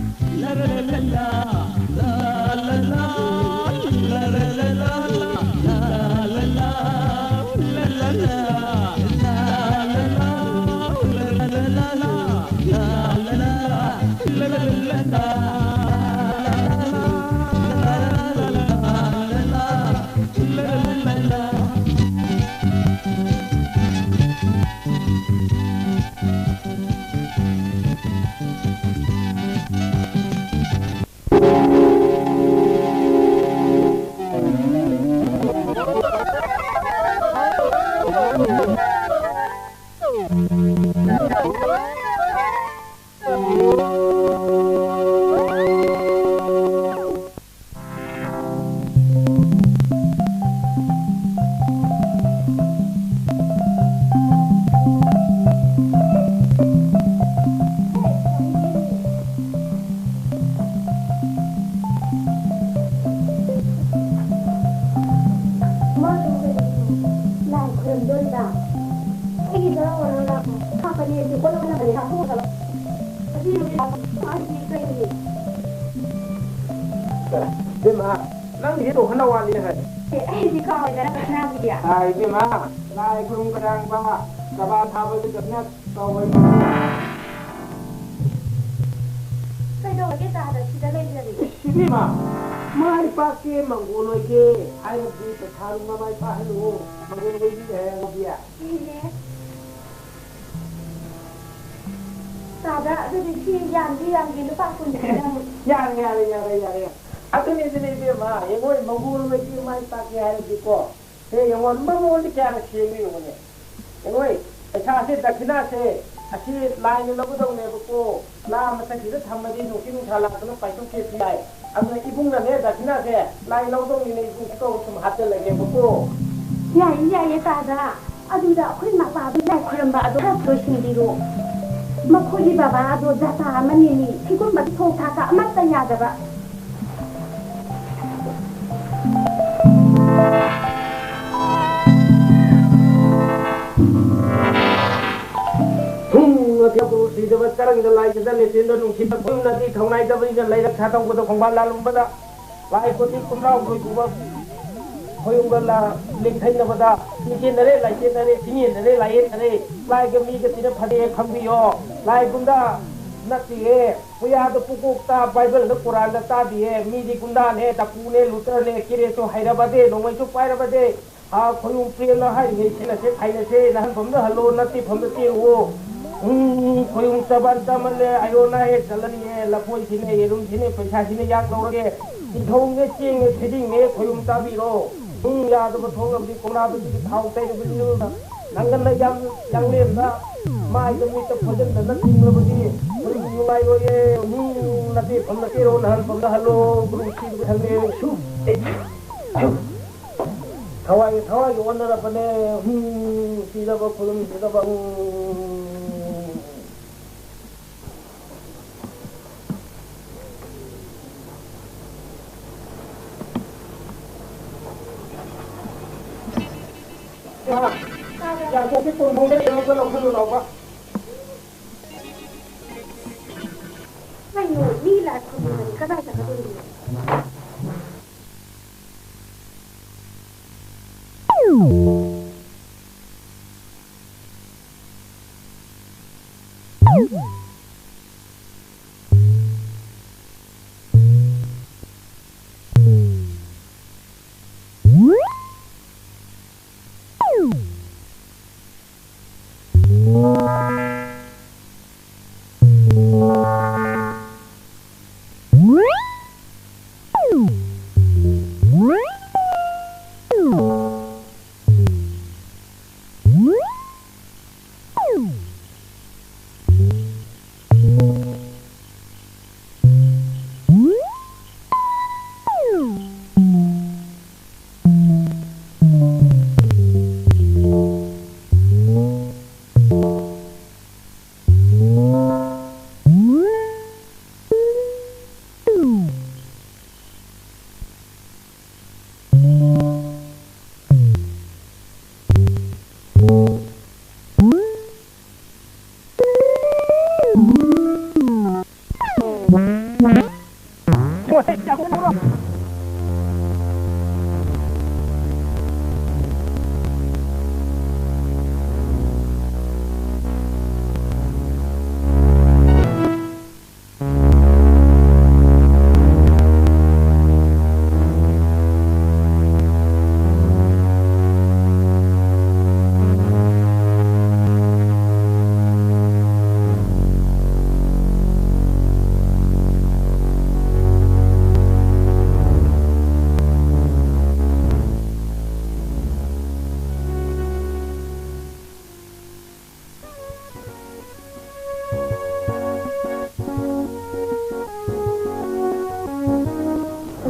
ꯂꯥꯏ ꯈꯨꯔꯨꯝꯗꯣꯔꯤꯕ? ꯑꯩꯒꯤ ꯆꯔꯥ ꯋꯥꯔꯣ ꯂꯥꯛꯄ ꯍꯥꯞꯄꯅꯤ ꯑꯗꯨ ꯀꯣꯜꯂꯝꯅꯕꯅꯤ ꯂꯥꯛꯄ ꯍꯥꯏꯗꯤ ꯀꯩꯅꯣ? ꯏꯕꯦꯝꯃ, ꯅꯪꯒꯤꯗꯤ ꯇꯣꯛꯍꯟꯅ ꯋꯥꯠꯂꯤ ꯍꯥꯏ꯫ ꯑꯦ, ꯑꯩꯗꯤ ꯀꯥꯎꯔꯦꯗꯅ ꯀꯅꯥꯒꯤꯗꯤ? ꯑꯥ, ꯏꯕꯦꯝꯃ, ꯂꯥꯏ ꯈꯨꯔꯨꯝ ꯀꯔꯥꯡꯕ, ꯀꯕꯥ ꯊꯥꯕꯗꯨ ꯆꯠꯅ ꯇꯧꯕꯅꯤ꯫ ꯀꯩ ꯇꯥꯗ ꯁꯤꯗ ꯂꯩꯖꯔꯤ꯫ ꯏꯁ, ꯏꯕꯦꯝꯃ, ꯃꯥꯏ ꯄꯥꯛꯀꯦ, ꯃꯪꯒꯣꯜ ꯑꯣꯏꯒꯦ ꯍꯥꯏꯔꯕꯗꯤ ꯄꯩꯁꯥꯗꯨ ꯃꯃꯥꯏ ꯄꯥꯛꯍꯜꯂꯣ꯫ ꯃꯪꯒꯣꯜ ꯑꯣꯏꯕꯤꯔꯦ ꯍꯥꯏꯔꯕꯗꯤ꯫ ꯏꯅꯦ꯫ ꯇꯥꯗ, ꯑꯗꯨꯗꯤ ꯁꯤ ꯌꯥꯝꯗꯤ ꯌꯥꯝꯗꯤ ꯂꯨꯄꯥ ꯀꯨꯟ ꯈꯛꯇꯪ꯫ ꯌꯥꯔꯦ, ꯌꯥꯔꯦ, ꯌꯥꯔꯦ, ꯌꯥꯔꯦ, ꯌꯥꯔꯦ꯫ ꯑꯗꯨꯅꯤ, ꯑꯗꯨꯅꯤ, ꯏꯕꯦꯝꯃ, ꯌꯦꯡꯉꯣ, ꯃꯪꯒꯣꯜ ꯑꯣꯏꯒꯦ, ꯃꯥꯏ ꯄꯥꯛꯀꯦ ꯍꯥꯏꯔꯗꯤꯀꯣ, ꯁꯦ ꯌꯦꯡꯉꯣ, ꯃꯃꯣꯟꯗꯤ ꯀꯌꯥꯅ ꯁꯦꯡꯉꯤ ꯌꯦꯡꯉꯨꯅꯦ꯫ ꯌꯦꯡꯉꯣꯏ, ꯄꯩꯁꯥꯁꯦ ꯗꯈꯤꯅꯥꯁꯦ ꯑꯁꯤ ꯂꯥꯏꯅ ꯂꯧꯒꯗꯧꯅꯦꯕꯀꯣ꯫ ꯂꯥ ꯃꯊꯛꯁꯤꯗ ꯊꯝꯃꯗꯤ ꯅꯨꯡꯁꯤꯠ ꯅꯨꯡꯁꯥ ꯂꯥꯛꯇꯅ ꯄꯥꯏꯊꯣꯛꯈꯤꯕꯁꯨ ꯌꯥꯏ꯫ ꯑꯗꯨꯅ ꯏꯕꯨꯡꯅꯅꯦ ꯗꯈꯤꯅꯥꯁꯦ ꯂꯥꯏ ꯂꯧꯗꯧꯅꯤꯅ ꯏꯕꯨꯡ ꯈꯨꯇꯧ ꯁꯨꯝ ꯍꯥꯞꯆꯜꯂꯒꯦꯕꯀꯣ꯫ ꯌꯥꯏꯌꯦ, ꯌꯥꯏꯌꯦ ꯇꯥꯗ꯫ ꯑꯗꯨꯗ ꯑꯩꯈꯣꯏ ꯃꯄꯥꯗꯣ ꯂꯥꯏ ꯈꯣꯏꯔꯝꯕ ꯑꯗꯣ ꯈꯔ ꯂꯣꯏꯁꯤꯟꯕꯤꯔꯣ꯫ ꯃꯈꯣꯏꯒꯤ ꯕꯕꯥꯗꯣ ꯖꯥꯇꯥ ꯑꯃꯅꯤ ꯃꯤ꯫ ꯁꯤꯒꯨꯝꯕꯒꯤ ꯊꯣꯛ ꯊꯥꯛꯀ ꯑꯃꯠꯇ ꯌꯥꯗꯕ꯫ ꯍꯨꯝ, ꯃꯊꯦꯜꯕꯨ ꯁꯤꯗꯕ ꯆꯔꯪꯗ ꯂꯥꯏꯒꯗ ꯂꯦꯇꯤꯟꯗ ꯅꯨꯡꯁꯤꯠꯇ ꯈꯨꯝꯅꯗꯤ ꯊꯧꯅꯥꯏꯗꯕꯅꯤꯅ ꯂꯩꯔꯛ ꯁꯥꯗꯧꯕꯗ ꯈꯣꯡꯕꯥꯟ ꯂꯥꯜꯂꯨꯝꯕꯗ ꯂꯥꯏ ꯀꯣꯊꯤ ꯀꯨꯟꯊ꯭ꯔꯥꯍꯨꯝꯗꯣꯏ ꯄꯨꯕ ꯈꯣꯌꯨꯝꯒ ꯂꯥ-, ꯂꯦꯡꯊꯩꯅꯕꯗ ꯆꯤꯡꯁꯤꯟꯅꯔꯦ, ꯂꯥꯏꯁꯦꯟꯅꯔꯦ, ꯆꯤꯡꯌꯦꯟꯅꯔꯦ, ꯂꯥꯏꯌꯦꯟꯅꯔꯦ꯫ ꯂꯥꯏꯒ ꯃꯤꯒ ꯇꯤꯟꯅ ꯐꯗꯦ ꯈꯪꯕꯤꯌꯣ꯫ ꯂꯥꯏ ꯒꯨꯟꯗꯥ ꯅꯠꯇꯤꯌꯦ꯫ ꯄꯨꯌꯥꯗ ꯄꯨꯀꯣꯛꯇ ꯕꯥꯏꯕꯜꯗ ꯀꯨꯔꯥꯟꯗ ꯇꯥꯗꯤꯌꯦ꯫ ꯃꯤꯗꯤ ꯒꯨꯟꯗꯥꯅꯦ, ꯗꯥꯀꯨꯅꯦ, ꯂꯨꯇꯔꯅꯦ, ꯀꯤꯔꯦꯁꯨ ꯍꯩꯔꯕꯗꯦ, ꯅꯣꯡꯃꯩꯁꯨ ꯄꯥꯏꯔꯕꯗꯦ꯫ ꯑꯥ, ꯈꯣꯌꯨꯝ ꯄ꯭ꯔꯦꯝꯅ ꯍꯥꯏꯔꯤꯉꯩ ꯁꯤꯅꯁꯦ ꯈꯥꯏꯅꯁꯦ, ꯅꯍꯥꯟꯐꯝꯗ ꯍꯜꯂꯣ, ꯅꯠꯇꯦꯐꯝꯗ ꯆꯦꯜꯂꯨꯑꯣ꯫ ꯎꯝ, ꯈꯣꯌꯨꯝ ꯆꯕꯥꯟ ꯆꯥꯃꯜꯂꯦ, ꯑꯌꯣꯅꯥ ꯍꯦꯛ ꯆꯠꯂꯅꯤꯌꯦ, ꯂꯐꯣꯏꯁꯤꯅꯦ, ꯌꯦꯔꯨꯝꯁꯤꯅꯦ, ꯄꯩꯁꯥꯁꯤꯅꯦ ꯌꯥꯝ ꯂꯧꯔꯒꯦ꯫ ꯇꯤꯜꯍꯧꯅꯦ, ꯆꯦꯡꯅꯦ, ꯊꯣꯏꯗꯤꯡꯅꯦ, ꯈꯣꯌꯨꯝ ꯆꯥꯕꯤꯔꯣ꯫ ꯎꯝ, ꯌꯥꯗꯕ ꯊꯣꯛꯂꯕꯗꯤ ꯀꯣꯝꯂꯥꯗꯨꯗꯒꯤ ꯊꯥꯎ ꯇꯩꯔꯒ ꯏꯔꯨꯅ ꯅꯪꯒꯟꯗ ꯌꯥꯝ ꯌꯥꯡꯂꯦꯟꯗ ꯃꯥꯏꯗ ꯃꯤꯠꯇ ꯐꯣꯏꯖꯟꯗꯅ ꯊꯤꯡꯂꯕꯗꯤ ꯈꯣꯌꯨꯝ ꯅꯨꯡꯉꯥꯏꯔꯣꯏꯌꯦ꯫ ꯎꯝ, ꯅꯠꯇꯦꯐꯝꯗ ꯆꯦꯜꯂꯣ, ꯅꯍꯥꯟꯐꯝꯗ ꯍꯜꯂꯣ, ꯒꯨꯔꯨ ꯁꯤꯕ ꯈꯪꯗꯦ꯫ ꯁꯨ꯫ ꯊꯋꯥꯏꯒ ꯊꯋꯥꯏꯒ ꯑꯣꯟꯅꯔꯕꯅꯦ꯫ ꯍꯨꯝ, ꯁꯤꯔꯕ ꯈꯨꯔꯨꯝ ꯁꯤꯔꯕ, ꯎꯝ꯫ ꯌꯥ, ꯌꯥꯡꯀꯣꯛꯀꯤ ꯀꯣꯟꯊꯣꯡꯗ ꯂꯩꯔꯝꯕ ꯂꯧꯁꯜꯂꯨ ꯂꯥꯎꯕ꯫ ꯀꯩꯅꯣ, ꯃꯤ ꯂꯥꯏ ꯈꯨꯔꯨꯝꯕꯗꯤ ꯀꯗꯥꯏ ꯆꯠꯀꯗꯣꯔꯤꯅꯣ?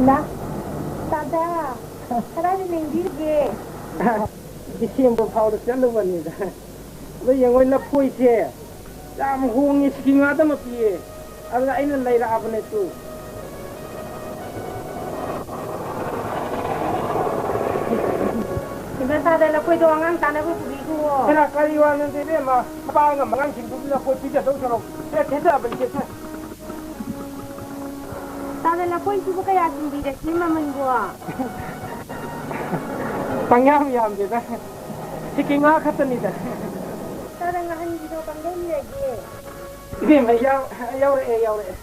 ꯇꯥꯗꯥ, ꯀꯗꯥꯏꯗ ꯂꯦꯡꯕꯤꯔꯤꯒꯦ? ꯗꯤꯁꯦꯝꯕꯔ ꯐꯥꯎꯗ ꯆꯠꯂꯨꯕꯅꯤꯗ꯫ ꯑꯗꯣ ꯌꯦꯡꯉꯣ, ꯂꯐꯣꯏꯁꯦ ꯌꯥꯝ ꯍꯣꯡꯉꯦ, ꯁꯤꯀꯤ ꯉꯥꯗ ꯑꯃ ꯄꯤꯌꯦ꯫ ꯑꯗꯨꯅ ꯑꯩꯅ ꯂꯩꯔꯛꯑꯕꯅꯦ ꯇꯨ꯫ ꯏꯕꯦꯝ, ꯇꯥꯗ, ꯂꯐꯣꯏꯗꯣ ꯑꯉꯥꯡ ꯆꯥꯅꯕ ꯄꯨꯕꯤꯈꯣ꯫ ꯍꯦꯔꯥ, ꯀꯔꯤ ꯋꯥꯅꯣꯗ ꯏꯕꯦꯝꯃ? ꯃꯄꯥ ꯑꯃ ꯑꯉꯥꯡꯁꯤꯡꯗꯨꯕꯨ ꯂꯐꯣꯏ ꯄꯤꯖꯗꯧ ꯁꯔꯨꯛ ꯁꯦ ꯊꯦꯠꯆꯕꯅꯤ, ꯁꯦ, ꯁꯦ꯫ ꯇꯥꯗ, ꯂꯐꯣꯏꯁꯤꯕꯨ ꯀꯌꯥ ꯆꯤꯡꯕꯤꯔꯒꯦ ꯃꯃꯜꯕꯣ? ꯄꯪꯌꯥꯝ ꯌꯥꯝꯗꯦꯗ꯫ ꯁꯤꯀꯤ ꯉꯥ ꯈꯛꯇꯅꯤꯗ꯫ ꯇꯥꯗ, ꯉꯥꯍꯟꯒꯤꯗꯣ ꯀꯝꯗꯧꯕꯤꯔꯒꯦ? ꯏꯕꯦꯝꯃ, ꯌꯥꯎ-, ꯌꯥꯎꯔꯛꯑꯦ, ꯌꯥꯎꯔꯛꯑꯦ꯫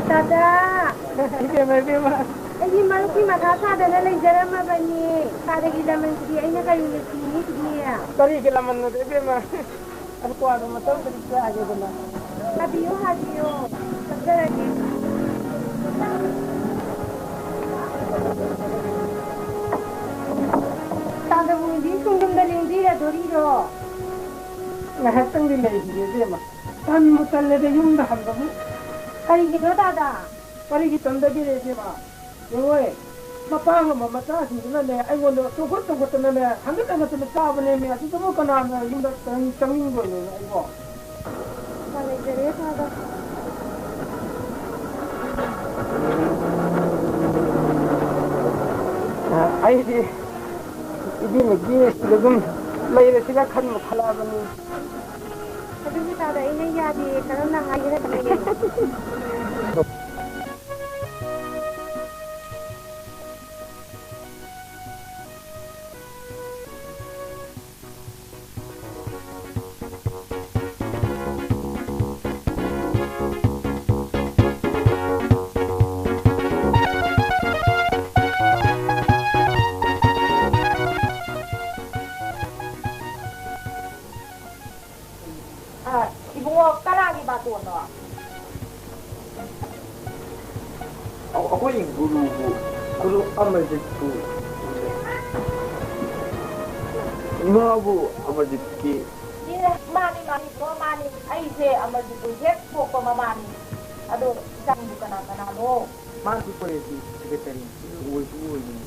ꯇꯥꯗ! ꯏꯕꯦꯝꯃ, ꯏꯕꯦꯝꯃ꯫ ꯑꯩꯗꯤ ꯃꯔꯨꯞꯀꯤ ꯃꯊꯥ ꯁꯥꯗꯅ ꯂꯩꯖꯔꯝꯃꯕꯅꯤ꯫ ꯇꯥꯗꯒꯤ ꯂꯃꯟꯁꯤꯗꯤ ꯑꯩꯅ ꯀꯔꯤꯅ ꯊꯤꯅꯤ ꯁꯤꯗꯤ? ꯀꯔꯤꯒꯤ ꯂꯃꯟꯅꯣꯗ, ꯏꯕꯦꯝꯃ? ꯑꯗꯨ ꯀ꯭ꯋꯥꯗꯣ ꯃꯇꯝ ꯈꯔ ꯆꯥꯒꯦꯗꯅ꯫ ꯍꯥꯕꯤꯌꯨ, ꯍꯥꯕꯤꯌꯨ꯫ ꯊꯛꯆꯔꯒꯦ꯫ ꯇꯥꯗꯕꯨꯡꯗꯤ ꯁꯨꯡꯌꯨꯝꯗ ꯂꯦꯡꯕꯤꯔꯗꯣꯔꯤꯔꯣ? ꯉꯥꯏꯍꯥꯛꯇꯪꯗꯤ ꯂꯩꯈꯤꯒꯦ, ꯏꯕꯦꯝꯃ꯫ ꯇꯟꯕꯨ ꯇꯜꯂꯦꯗ ꯌꯨꯝꯗ ꯍꯟꯕꯕꯨ꯫ ꯀꯔꯤꯒꯤꯅꯣ, ꯇꯥꯗ? ꯀꯔꯤꯒꯤ ꯇꯟꯗꯒꯦ, ꯏꯕꯦꯝꯃ? ꯌꯦꯡꯉꯣꯏ, ꯃꯄꯥ ꯉꯝꯕ ꯃꯆꯥꯁꯤꯡꯗꯨꯅꯅꯦ, ꯑꯩꯉꯣꯟꯗ ꯆꯣꯡꯈꯠ ꯆꯣꯡꯈꯠꯇꯅꯅꯦ, ꯍꯪꯒꯠ ꯍꯪꯒꯠꯇꯅ ꯆꯥꯕꯅꯦꯃꯤ꯫ ꯑꯗꯨꯗꯕꯨ ꯀꯅꯥꯅ ꯌꯨꯝꯗ ꯆꯪ-, ꯆꯪꯅꯤꯡꯗꯣꯏꯅꯣ ꯑꯩꯕꯣ? ꯎꯄꯥꯏ ꯂꯩꯖꯔꯦ, ꯇꯥꯗ꯫ ꯑ, ꯑꯩꯗꯤ ꯏꯕꯦꯝꯃꯒꯤ ꯁꯤꯗ ꯑꯗꯨꯝ ꯂꯩꯔꯁꯤꯔ ꯈꯟꯕꯨ ꯈꯜꯂꯛꯑꯕꯅꯤ꯫ ꯑꯗꯨꯕꯨ ꯇꯥꯗ ꯑꯩꯅ ꯌꯥꯗꯦ, ꯀꯔꯝꯅ ꯍꯥꯏꯒꯦ ꯍꯥꯏꯕꯅꯣ? ꯑ, ꯏꯕꯨꯡꯉꯣ, ꯀꯅꯥꯒꯤ ꯕꯥꯇꯣꯟꯅꯣ? ꯑ-, ꯑꯩꯈꯣꯏ ꯒꯨꯔꯨꯕꯨ, ꯒꯨꯔꯨ ꯑꯃꯔꯖꯤꯠꯄꯨ꯫ ꯏꯃꯥꯕꯨ ꯑꯃꯔꯖꯤꯠꯀꯤ꯫ ꯑꯦ, ꯃꯥꯅꯤ, ꯃꯥꯅꯤ, ꯏꯕꯨꯡꯉꯣ, ꯃꯥꯅꯤ꯫ ꯑꯩ ꯁꯦ ꯑꯃꯔꯖꯤꯠꯇꯨ ꯍꯦꯛ ꯄꯣꯛꯄ ꯃꯃꯥꯅꯤ꯫ ꯑꯗꯣ ꯏꯆꯥꯁꯤꯡꯕꯨ ꯀꯅꯥ ꯀꯅꯥꯅꯣ? ꯃꯥꯁꯨ ꯀꯣꯂꯦꯖꯀꯤ ꯁꯦꯀ꯭ꯔꯦꯇꯔꯤ ꯑꯣꯏꯁꯨ ꯑꯣꯏꯕꯅꯤ꯫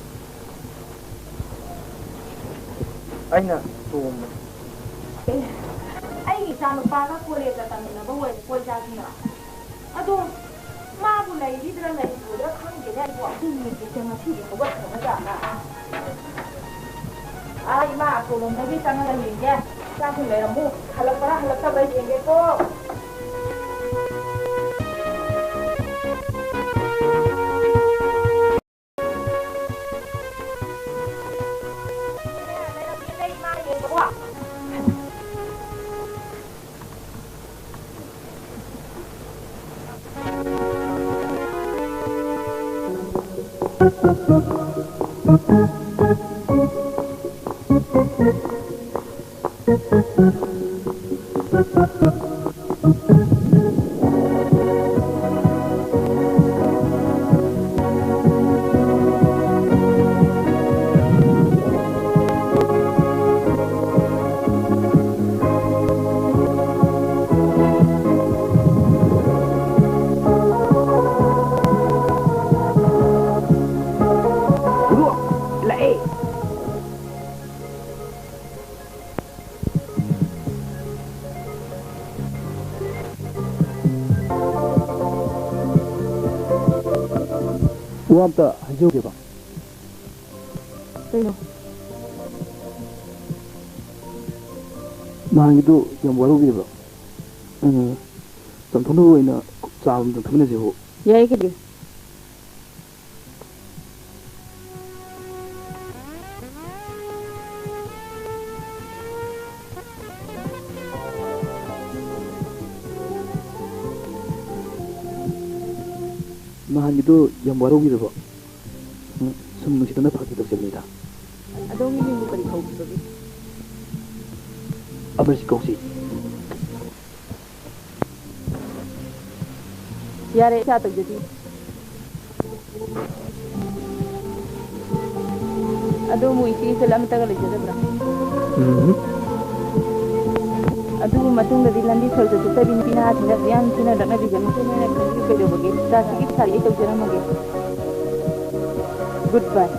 ꯑꯩꯅ ꯇꯣꯝꯕꯅꯤ꯫ ꯑꯦ, ꯑꯩꯒꯤ ꯏꯆꯥꯅꯨꯄꯥꯒ ꯀꯣꯂꯦꯖꯇ ꯇꯝꯃꯤꯟꯅꯕ ꯑꯣꯏꯔꯦꯀꯣ ꯏꯆꯥꯁꯤꯅ꯫ ꯑꯗꯣ ꯃꯥꯕꯨ ꯂꯩꯔꯤꯕ꯭ꯔꯥ ꯂꯩꯔꯤꯕ꯭ꯔꯥ ꯈꯪꯗꯦꯅꯦ ꯑꯩꯕꯨ꯫ ꯑꯁꯤ ꯅꯨꯃꯤꯠꯁꯦ ꯉꯁꯤꯗꯤ ꯍꯧꯒꯠꯈ꯭ꯔꯕ ꯖꯥꯠꯂꯥ? ꯑꯥ, ꯏꯃꯥ, ꯑꯁꯣꯝꯂꯣꯝꯗꯒꯤ ꯆꯪꯉꯒ ꯌꯦꯡꯒꯦ꯫ ꯏꯆꯥꯁꯤꯡ ꯂꯩꯔꯝꯃꯨ꯫ ꯍꯜꯂꯛꯄ꯭ꯔꯥ ꯍꯜꯂꯛꯇꯕ꯭ꯔꯥ ꯌꯦꯡꯒꯦꯀꯣ꯫ ꯂꯥꯛꯑꯦ꯫ ꯋꯥ ꯑꯝꯇ ꯍꯥꯏꯖꯍꯧꯒꯦꯕ꯫ ꯀꯩꯅꯣ? ꯅꯍꯥꯟꯒꯤꯗꯣ ꯌꯥꯝ ꯋꯥꯔꯧꯕꯤꯔꯕ? ꯎꯝ, ꯆꯝꯊꯣꯛꯅꯕ ꯑꯣꯏꯅ ꯆꯥ ꯑꯃꯇꯪ ꯊꯛꯃꯤꯟꯅꯁꯤꯕꯨ? ꯌꯥꯏ, ꯀꯩꯗꯧꯔꯒꯦ? ꯅꯍꯥꯟꯒꯤꯗꯣ ꯌꯥꯝ ꯋꯥꯔꯧꯕꯤꯔꯕꯣ? ꯎꯝ, ꯁꯨꯝ ꯅꯨꯡꯁꯤꯗꯅ ꯐꯥꯒꯤ ꯇꯧꯖꯕꯅꯤꯗ꯫ ꯑꯗꯣꯝꯒꯤ ꯃꯤꯡꯕꯨ ꯀꯔꯤ ꯀꯧꯕꯤꯕꯒꯦ? ꯑꯃꯔꯖꯤꯠ ꯀꯧꯁꯤ꯫ ꯌꯥꯔꯦ, ꯏꯆꯥ ꯇꯧꯖꯗꯦ꯫ ꯑꯗꯣꯝꯕꯨ ꯏꯆꯦ ꯏꯆꯜ ꯑꯃꯠꯇꯒ ꯂꯩꯖꯗꯕ꯭ꯔꯥ? ꯎꯝ꯫ ꯑꯗꯨꯕꯨ ꯃꯇꯨꯡꯗꯗꯤ ꯂꯝꯕꯤ ꯁꯣꯔꯣꯛꯇ ꯆꯠꯆꯕꯤ ꯅꯨꯄꯤ ꯅꯍꯥꯁꯤꯡꯗ ꯑꯗꯨ ꯌꯥꯝ ꯊꯤꯅ ꯂꯛꯅꯕꯤꯒꯅꯨ꯫ ꯁꯤ ꯅꯣꯏꯅ ꯈꯪꯕꯤꯌꯨ ꯀꯩꯗꯧꯕꯒꯦ? ꯆꯥ ꯁꯤꯒꯤ ꯄꯩꯁꯥꯗꯤ ꯑꯩ ꯇꯧꯖꯔꯝꯃꯒꯦ꯫ Goodbye꯫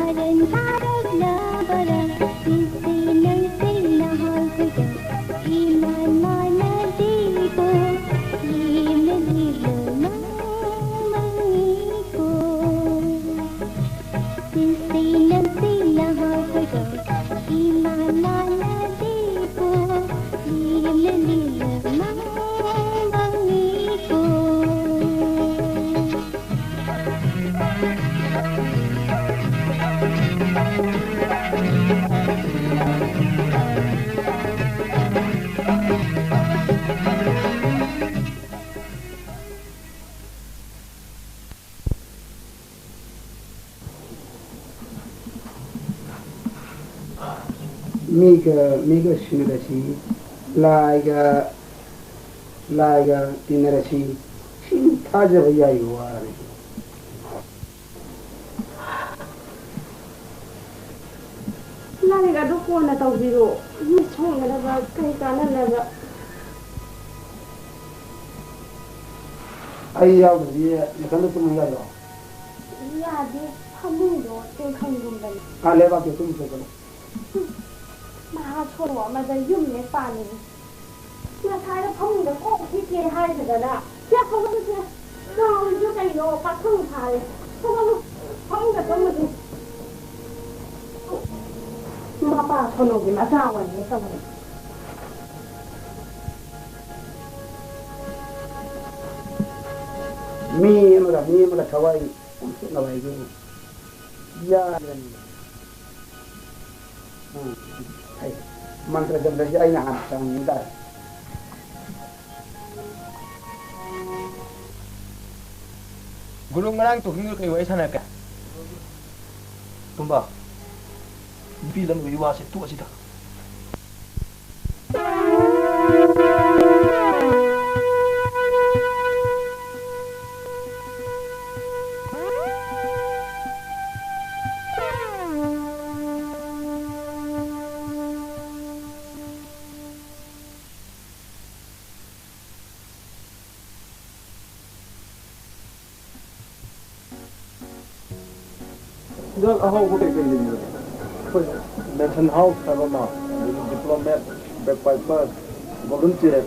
ꯃꯔꯟ ꯇꯥꯔꯛꯂꯕꯔꯥ? ꯅꯨꯡꯁꯤ ꯅꯨꯡꯁꯤꯅ ꯍꯧꯈ꯭ꯔꯒ ꯏꯃꯥꯟ ꯃꯥꯟꯅꯗꯦꯀꯣ꯫ ꯂꯦꯝꯅ ꯂꯦꯝꯅ ꯃꯪ ꯃꯪꯉꯤꯀꯣ꯫ ꯅꯨꯡꯁꯤ ꯅꯨꯡꯁꯤꯅ ꯍꯧꯈ꯭ꯔꯒ ꯏꯃꯥꯟ ꯃꯥꯟꯅꯗꯦꯀꯣ꯫ ꯂꯦꯝꯅ ꯂꯦꯝꯅ ꯃꯪ ꯃꯪꯉꯤꯀꯣ꯫ ꯃꯤꯒ ꯃꯤꯒ ꯁꯤꯟꯅꯔꯁꯤ, ꯂꯥꯏꯒ ꯂꯥꯏꯒ ꯇꯤꯟꯅꯔꯁꯤ, ꯁꯤ ꯊꯥꯖꯕ ꯌꯥꯏ ꯋꯥꯔꯦ꯫ ꯂꯥꯏꯔꯤꯛ ꯑꯗꯨ ꯀꯣꯟꯅ ꯇꯧꯕꯤꯔꯣ꯫ ꯃꯤ ꯁꯣꯛꯅꯅꯕ ꯀꯩ ꯀꯥꯟꯅꯅꯕ? ꯑꯩ ꯌꯥꯎꯗ꯭ꯔꯗꯤ ꯅꯊꯟꯗ ꯇꯨꯝꯃꯨ ꯌꯥꯗ꯭ꯔꯣ? ꯌꯥꯗꯦ, ꯐꯃꯨꯡꯗꯣ ꯇꯦꯡꯈꯪꯒꯨꯝꯕꯅꯤ꯫ ꯑꯥ, ꯂꯩꯕꯥꯛꯇ ꯇꯨꯝꯃꯨ ꯆꯠꯂꯣ꯫ ꯃꯍꯥ ꯁꯣꯔꯣꯛ ꯑꯃꯗ ꯌꯨꯝꯅꯦ ꯄꯥꯜꯂꯤꯁꯦ꯫ ꯉꯁꯥꯏꯅ ꯐꯃꯨꯡꯗ ꯀꯣꯛ ꯍꯤꯞꯀꯦ ꯍꯥꯏꯗꯗꯅ꯫ ꯁꯦ, ꯍꯧꯒꯠꯂꯨꯁꯦ꯫ ꯀꯥꯎꯔꯤꯁꯨ ꯀꯩꯅꯣ, ꯄꯥꯈꯪ ꯐꯥꯔꯦ꯫ ꯍꯧꯒꯠꯂꯨ, ꯐꯃꯨꯡꯗ ꯆꯪꯉꯨꯁꯦ꯫ ꯃꯄꯥ ꯁꯣꯅꯣꯒꯤ ꯃꯆꯥ ꯑꯣꯏꯔꯦ ꯇꯧꯔꯦ꯫ ꯃꯤ ꯑꯃꯒ ꯃꯤ ꯑꯃꯒ ꯊꯋꯥꯏ ꯑꯣꯟꯊꯣꯛꯅꯕ ꯍꯥꯏꯕꯕꯨ ꯌꯥꯗ꯭ꯔꯅꯤ꯫ ꯎꯝ, ꯑꯩ ꯃꯟꯇ꯭ꯔ ꯆꯟꯗ꯭ꯔꯁꯤ ꯑꯩꯅ ꯍꯥꯟꯅ ꯆꯪꯕ ꯇꯥꯔꯦ꯫ ꯒꯨꯔꯨ, ꯉꯔꯥꯡ ꯇꯣꯛꯀꯤꯡꯗꯨ ꯀꯩ ꯋꯥꯔꯤ ꯁꯥꯟꯅꯔꯛꯀꯦ? ꯇꯨꯝꯕ, ꯅꯨꯄꯤ ꯂꯝꯕꯒꯤ ꯋꯥꯁꯦ ꯇꯣꯛꯑꯁꯤꯗ꯫ ꯍꯤꯗꯥꯛ ꯑꯍꯥꯎꯕ ꯀꯩꯀꯩ ꯂꯩꯕꯤꯕꯅꯣ? ꯑꯩꯈꯣꯏ ꯃꯦꯟꯁꯟ ꯍꯥꯎꯁ ꯍꯥꯏꯕ ꯑꯃ, ꯑꯗꯒꯤ ꯗꯤꯄ꯭ꯂꯣꯃꯦꯠ, ꯕꯦꯛ ꯄꯥꯏꯄꯔ, ꯒꯣꯜꯗꯟ ꯆꯤꯔꯦꯠ,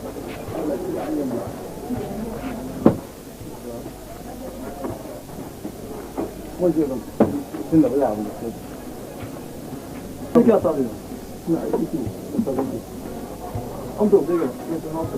ꯃꯣꯏꯁꯦ ꯑꯗꯨꯝ ꯁꯤꯖꯤꯟꯅꯕ ꯌꯥꯕꯅꯤ꯫ ꯁꯤ ꯀꯌꯥ ꯇꯥꯔꯤꯅꯣ? ꯑꯝꯇ ꯇꯧꯗꯣꯏꯅꯣ? Mention house.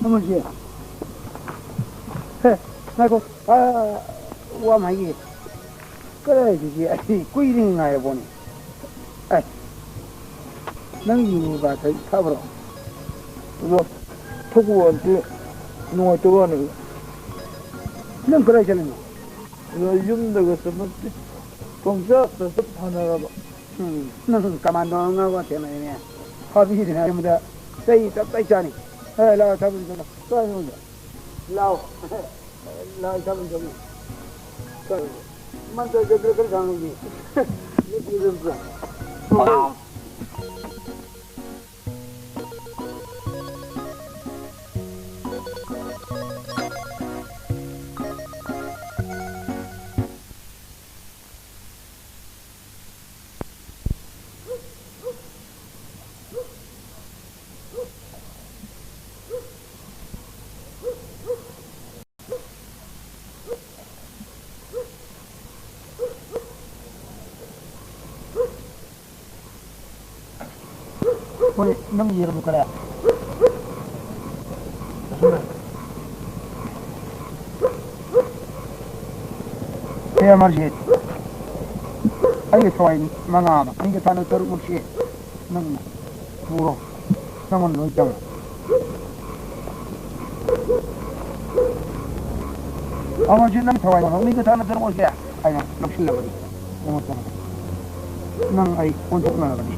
ꯑꯃꯁꯦ꯫ ꯍꯦ, ꯉꯥꯏꯈꯣ꯫ ꯑꯥ, ꯋꯥ ꯑꯃ ꯍꯥꯏꯒꯦ꯫ ꯀꯗꯥꯏꯗꯒꯤ ꯑꯩ ꯀꯨꯏꯔꯦ ꯉꯥꯏꯔꯕꯣꯅꯦ꯫ ꯑꯦ, ꯅꯪ ꯌꯨꯒ ꯊꯛ-, ꯊꯛꯑꯕ꯭ꯔꯣ? ꯑꯗꯣ ꯊꯛꯄ ꯋꯥꯗꯤ ꯅꯨꯡꯉꯥꯏꯇꯕ ꯋꯥꯅꯤ꯫ ꯅꯪ ꯀꯗꯥꯏ ꯆꯠꯂꯤꯅꯣ? ꯑꯗꯣ ꯌꯨꯝꯗꯒ ꯆꯠꯄ ꯅꯠꯇꯦ꯫ ꯄꯪꯆꯠꯇ ꯆꯠ ꯁꯥꯟꯅꯔꯕ꯫ ꯎꯝ, ꯅꯪ ꯀꯃꯥꯟꯗꯣ ꯑꯉꯥꯎꯕ ꯊꯦꯡꯅꯩꯅꯦ꯫ ꯐꯥꯕꯤꯗꯅ ꯌꯨꯝꯗ ꯆꯩ ꯇꯞ ꯇꯥꯏ ꯆꯥꯅꯤ꯫ ꯑꯦ, ꯂꯥꯛꯑꯣ, ꯊꯥꯕꯜ ꯆꯠꯂꯣ꯫ ꯆꯠꯂꯣ ꯌꯨꯝꯗ꯫ ꯂꯥꯛꯑꯣ꯫ ꯂꯥꯛꯑꯣ, ꯏꯁꯥ ꯑꯗꯨꯝ ꯆꯠꯂꯨ꯫ ꯆꯠꯂꯨ꯫ ꯃꯟꯇ꯭ꯔ ꯆꯠꯄꯗ ꯈꯔ ꯁꯥꯡꯉꯨꯁꯤ꯫ ꯅꯨꯄꯤ ꯑꯗꯨꯝ ꯆꯠꯂꯨ꯫ ꯍꯣꯏ, ꯅꯪ ꯌꯦꯔꯨꯝ ꯈꯔ꯫ ꯁꯦ, ꯑꯃꯔꯖꯤꯠ, ꯑꯩꯒꯤ ꯊꯋꯥꯏ ꯃꯉꯥ ꯑꯃ, ꯑꯩꯒꯤ ꯊꯥꯅ ꯇꯔꯨꯛꯃꯛꯁꯤ ꯅꯪꯅ ꯄꯨꯔꯣ꯫ ꯅꯪꯉꯣꯟꯗ ꯂꯣꯏ ꯇꯧꯔꯣ꯫ ꯑꯃꯁꯨ ꯅꯪ ꯊꯋꯥꯏ ꯃꯅꯥꯎ ꯃꯤꯒ ꯊꯥꯅ ꯇꯔꯨꯛꯃꯛꯁꯦ ꯑꯩꯅ ꯂꯧꯁꯤꯜꯂꯕꯅꯤ꯫ ꯑꯩꯉꯣꯟꯗ ꯅꯪ ꯑꯩ ꯑꯣꯟꯊꯣꯛꯅꯔꯕꯅꯤ꯫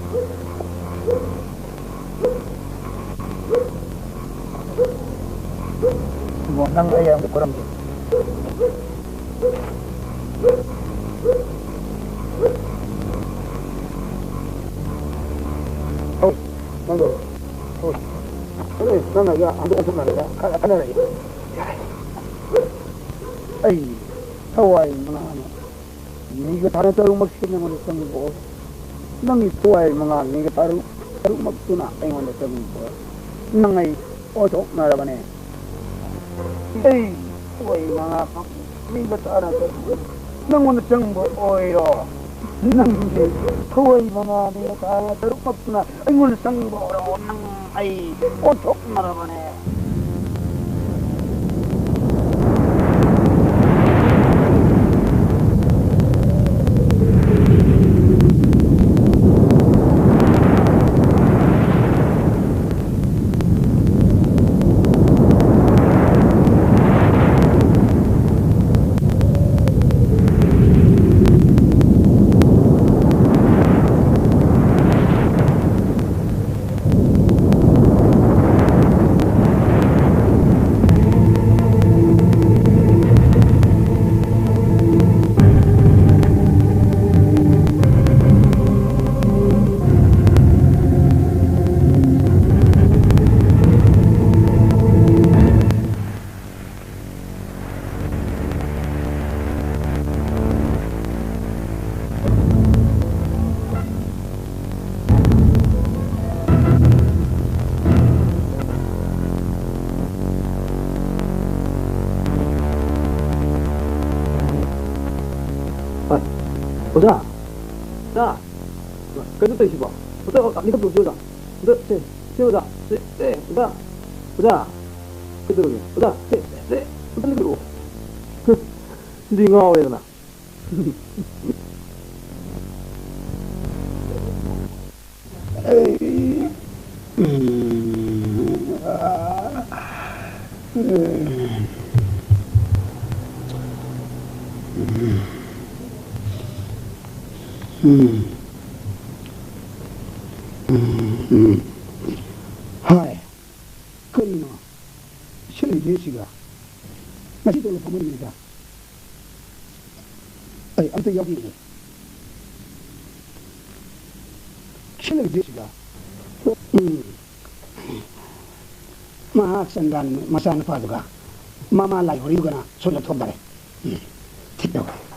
ꯏꯕꯣ, ꯅꯪ ꯑꯩ ꯑꯝꯇ ꯈꯨꯔꯝꯒꯦ꯫ ꯍꯣꯏ, ꯅꯪꯗꯣ, ꯍꯣꯏ, ꯍꯣꯏ, ꯅꯪ ꯑꯩꯒ ꯑꯝꯇ ꯑꯣꯟꯊꯣꯛꯅꯔꯒ ꯈ-, ꯈꯟꯅꯔꯒꯦ꯫ ꯌꯥꯔꯦ꯫ ꯑꯩ ꯊꯋꯥꯏ ꯃꯉꯥꯅ ꯃꯤꯒ ꯊꯥꯅ ꯇꯔꯨꯛꯃꯛꯁꯦ ꯅꯪꯉꯣꯟꯗ ꯆꯪꯕ ꯑꯣꯏ꯫ ꯅꯪꯒꯤ ꯊꯋꯥꯏ ꯃꯉꯥ ꯃꯤꯒ ꯇꯔꯨꯛ, ꯇꯔꯨꯛꯃꯛꯇꯨꯅ ꯑꯩꯉꯣꯟꯗ ꯆꯪꯕ ꯑꯣꯏ꯫ ꯅꯪ ꯑꯩ ꯑꯣꯟꯊꯣꯛꯅꯔꯕꯅꯦ꯫ ꯑꯩ ꯊꯋꯥꯏ ꯃꯉꯥ ꯃꯤꯒ ꯊꯥꯅ ꯇꯔꯨꯛ ꯅꯪꯉꯣꯟꯗ ꯆꯪꯕ ꯑꯣꯏꯔꯣ꯫ ꯅꯪꯒꯤ ꯊꯋꯥꯏ ꯃꯉꯥ ꯃꯤꯒ ꯊꯥꯅ ꯇꯔꯨꯛꯃꯛꯇꯨꯅ ꯑꯩꯉꯣꯟꯗ ꯆꯪꯕ ꯑꯣꯏꯔꯣ꯫ ꯅꯪ ꯑꯩ ꯑꯣꯟꯊꯣꯛꯅꯔꯕꯅꯦ꯫ ꯍꯣꯏ꯫ ꯑꯣꯖꯥ! ꯑꯣꯖꯥ! ꯀꯩꯅꯣ ꯇꯧꯔꯤꯁꯤꯕꯣ? ꯑꯣꯖꯥ, ꯃꯤꯀꯞ ꯇꯧꯁꯤ, ꯑꯣꯖꯥ꯫ ꯑꯣꯖꯥ, ꯁꯦ, ꯁꯦ, ꯑꯣꯖꯥ꯫ ꯁꯦ, ꯁꯦ, ꯑꯣꯖꯥ꯫ ꯀꯩꯗꯧꯔꯒꯦ? ꯑꯣꯖꯥ, ꯁꯦ, ꯁꯦ, ꯑꯝꯇ ꯂꯦꯞꯄꯤꯔꯛꯑꯣ꯫ ꯍ, ꯁꯤꯗꯤ ꯉꯥꯎꯔꯦꯗꯅ꯫ ꯑꯩ, ꯎꯝ, ꯑꯥ꯫ ꯎꯝ꯫ ꯎꯝ꯫ ꯎꯝ꯫ ꯍꯥꯏ꯫ ꯀꯔꯤꯅꯣ? ꯁꯤꯜꯂꯤꯕꯁꯤꯒ꯫ ꯉꯁꯤ ꯇꯣꯂꯣꯞ ꯐꯪꯕ ꯅꯨꯃꯤꯠꯇ꯫ ꯑꯩ ꯑꯝꯇ ꯌꯥꯎꯕꯤꯒꯦ꯫ ꯁꯤꯜꯂꯤꯕꯁꯤꯒ꯫ ꯎꯝ꯫ ꯃꯍꯥꯛ ꯆꯟꯗ꯭ꯔꯥꯟ ꯃꯆꯥꯅꯨꯄꯥꯗꯨꯒ ꯃꯃꯥ ꯂꯥꯏꯍꯣꯔꯤꯗꯨꯒꯅ ꯁꯣꯏꯅ ꯊꯣꯛꯇꯔꯦ꯫ ꯎꯝ꯫ ꯊꯤꯠ ꯇꯧꯔꯦ꯫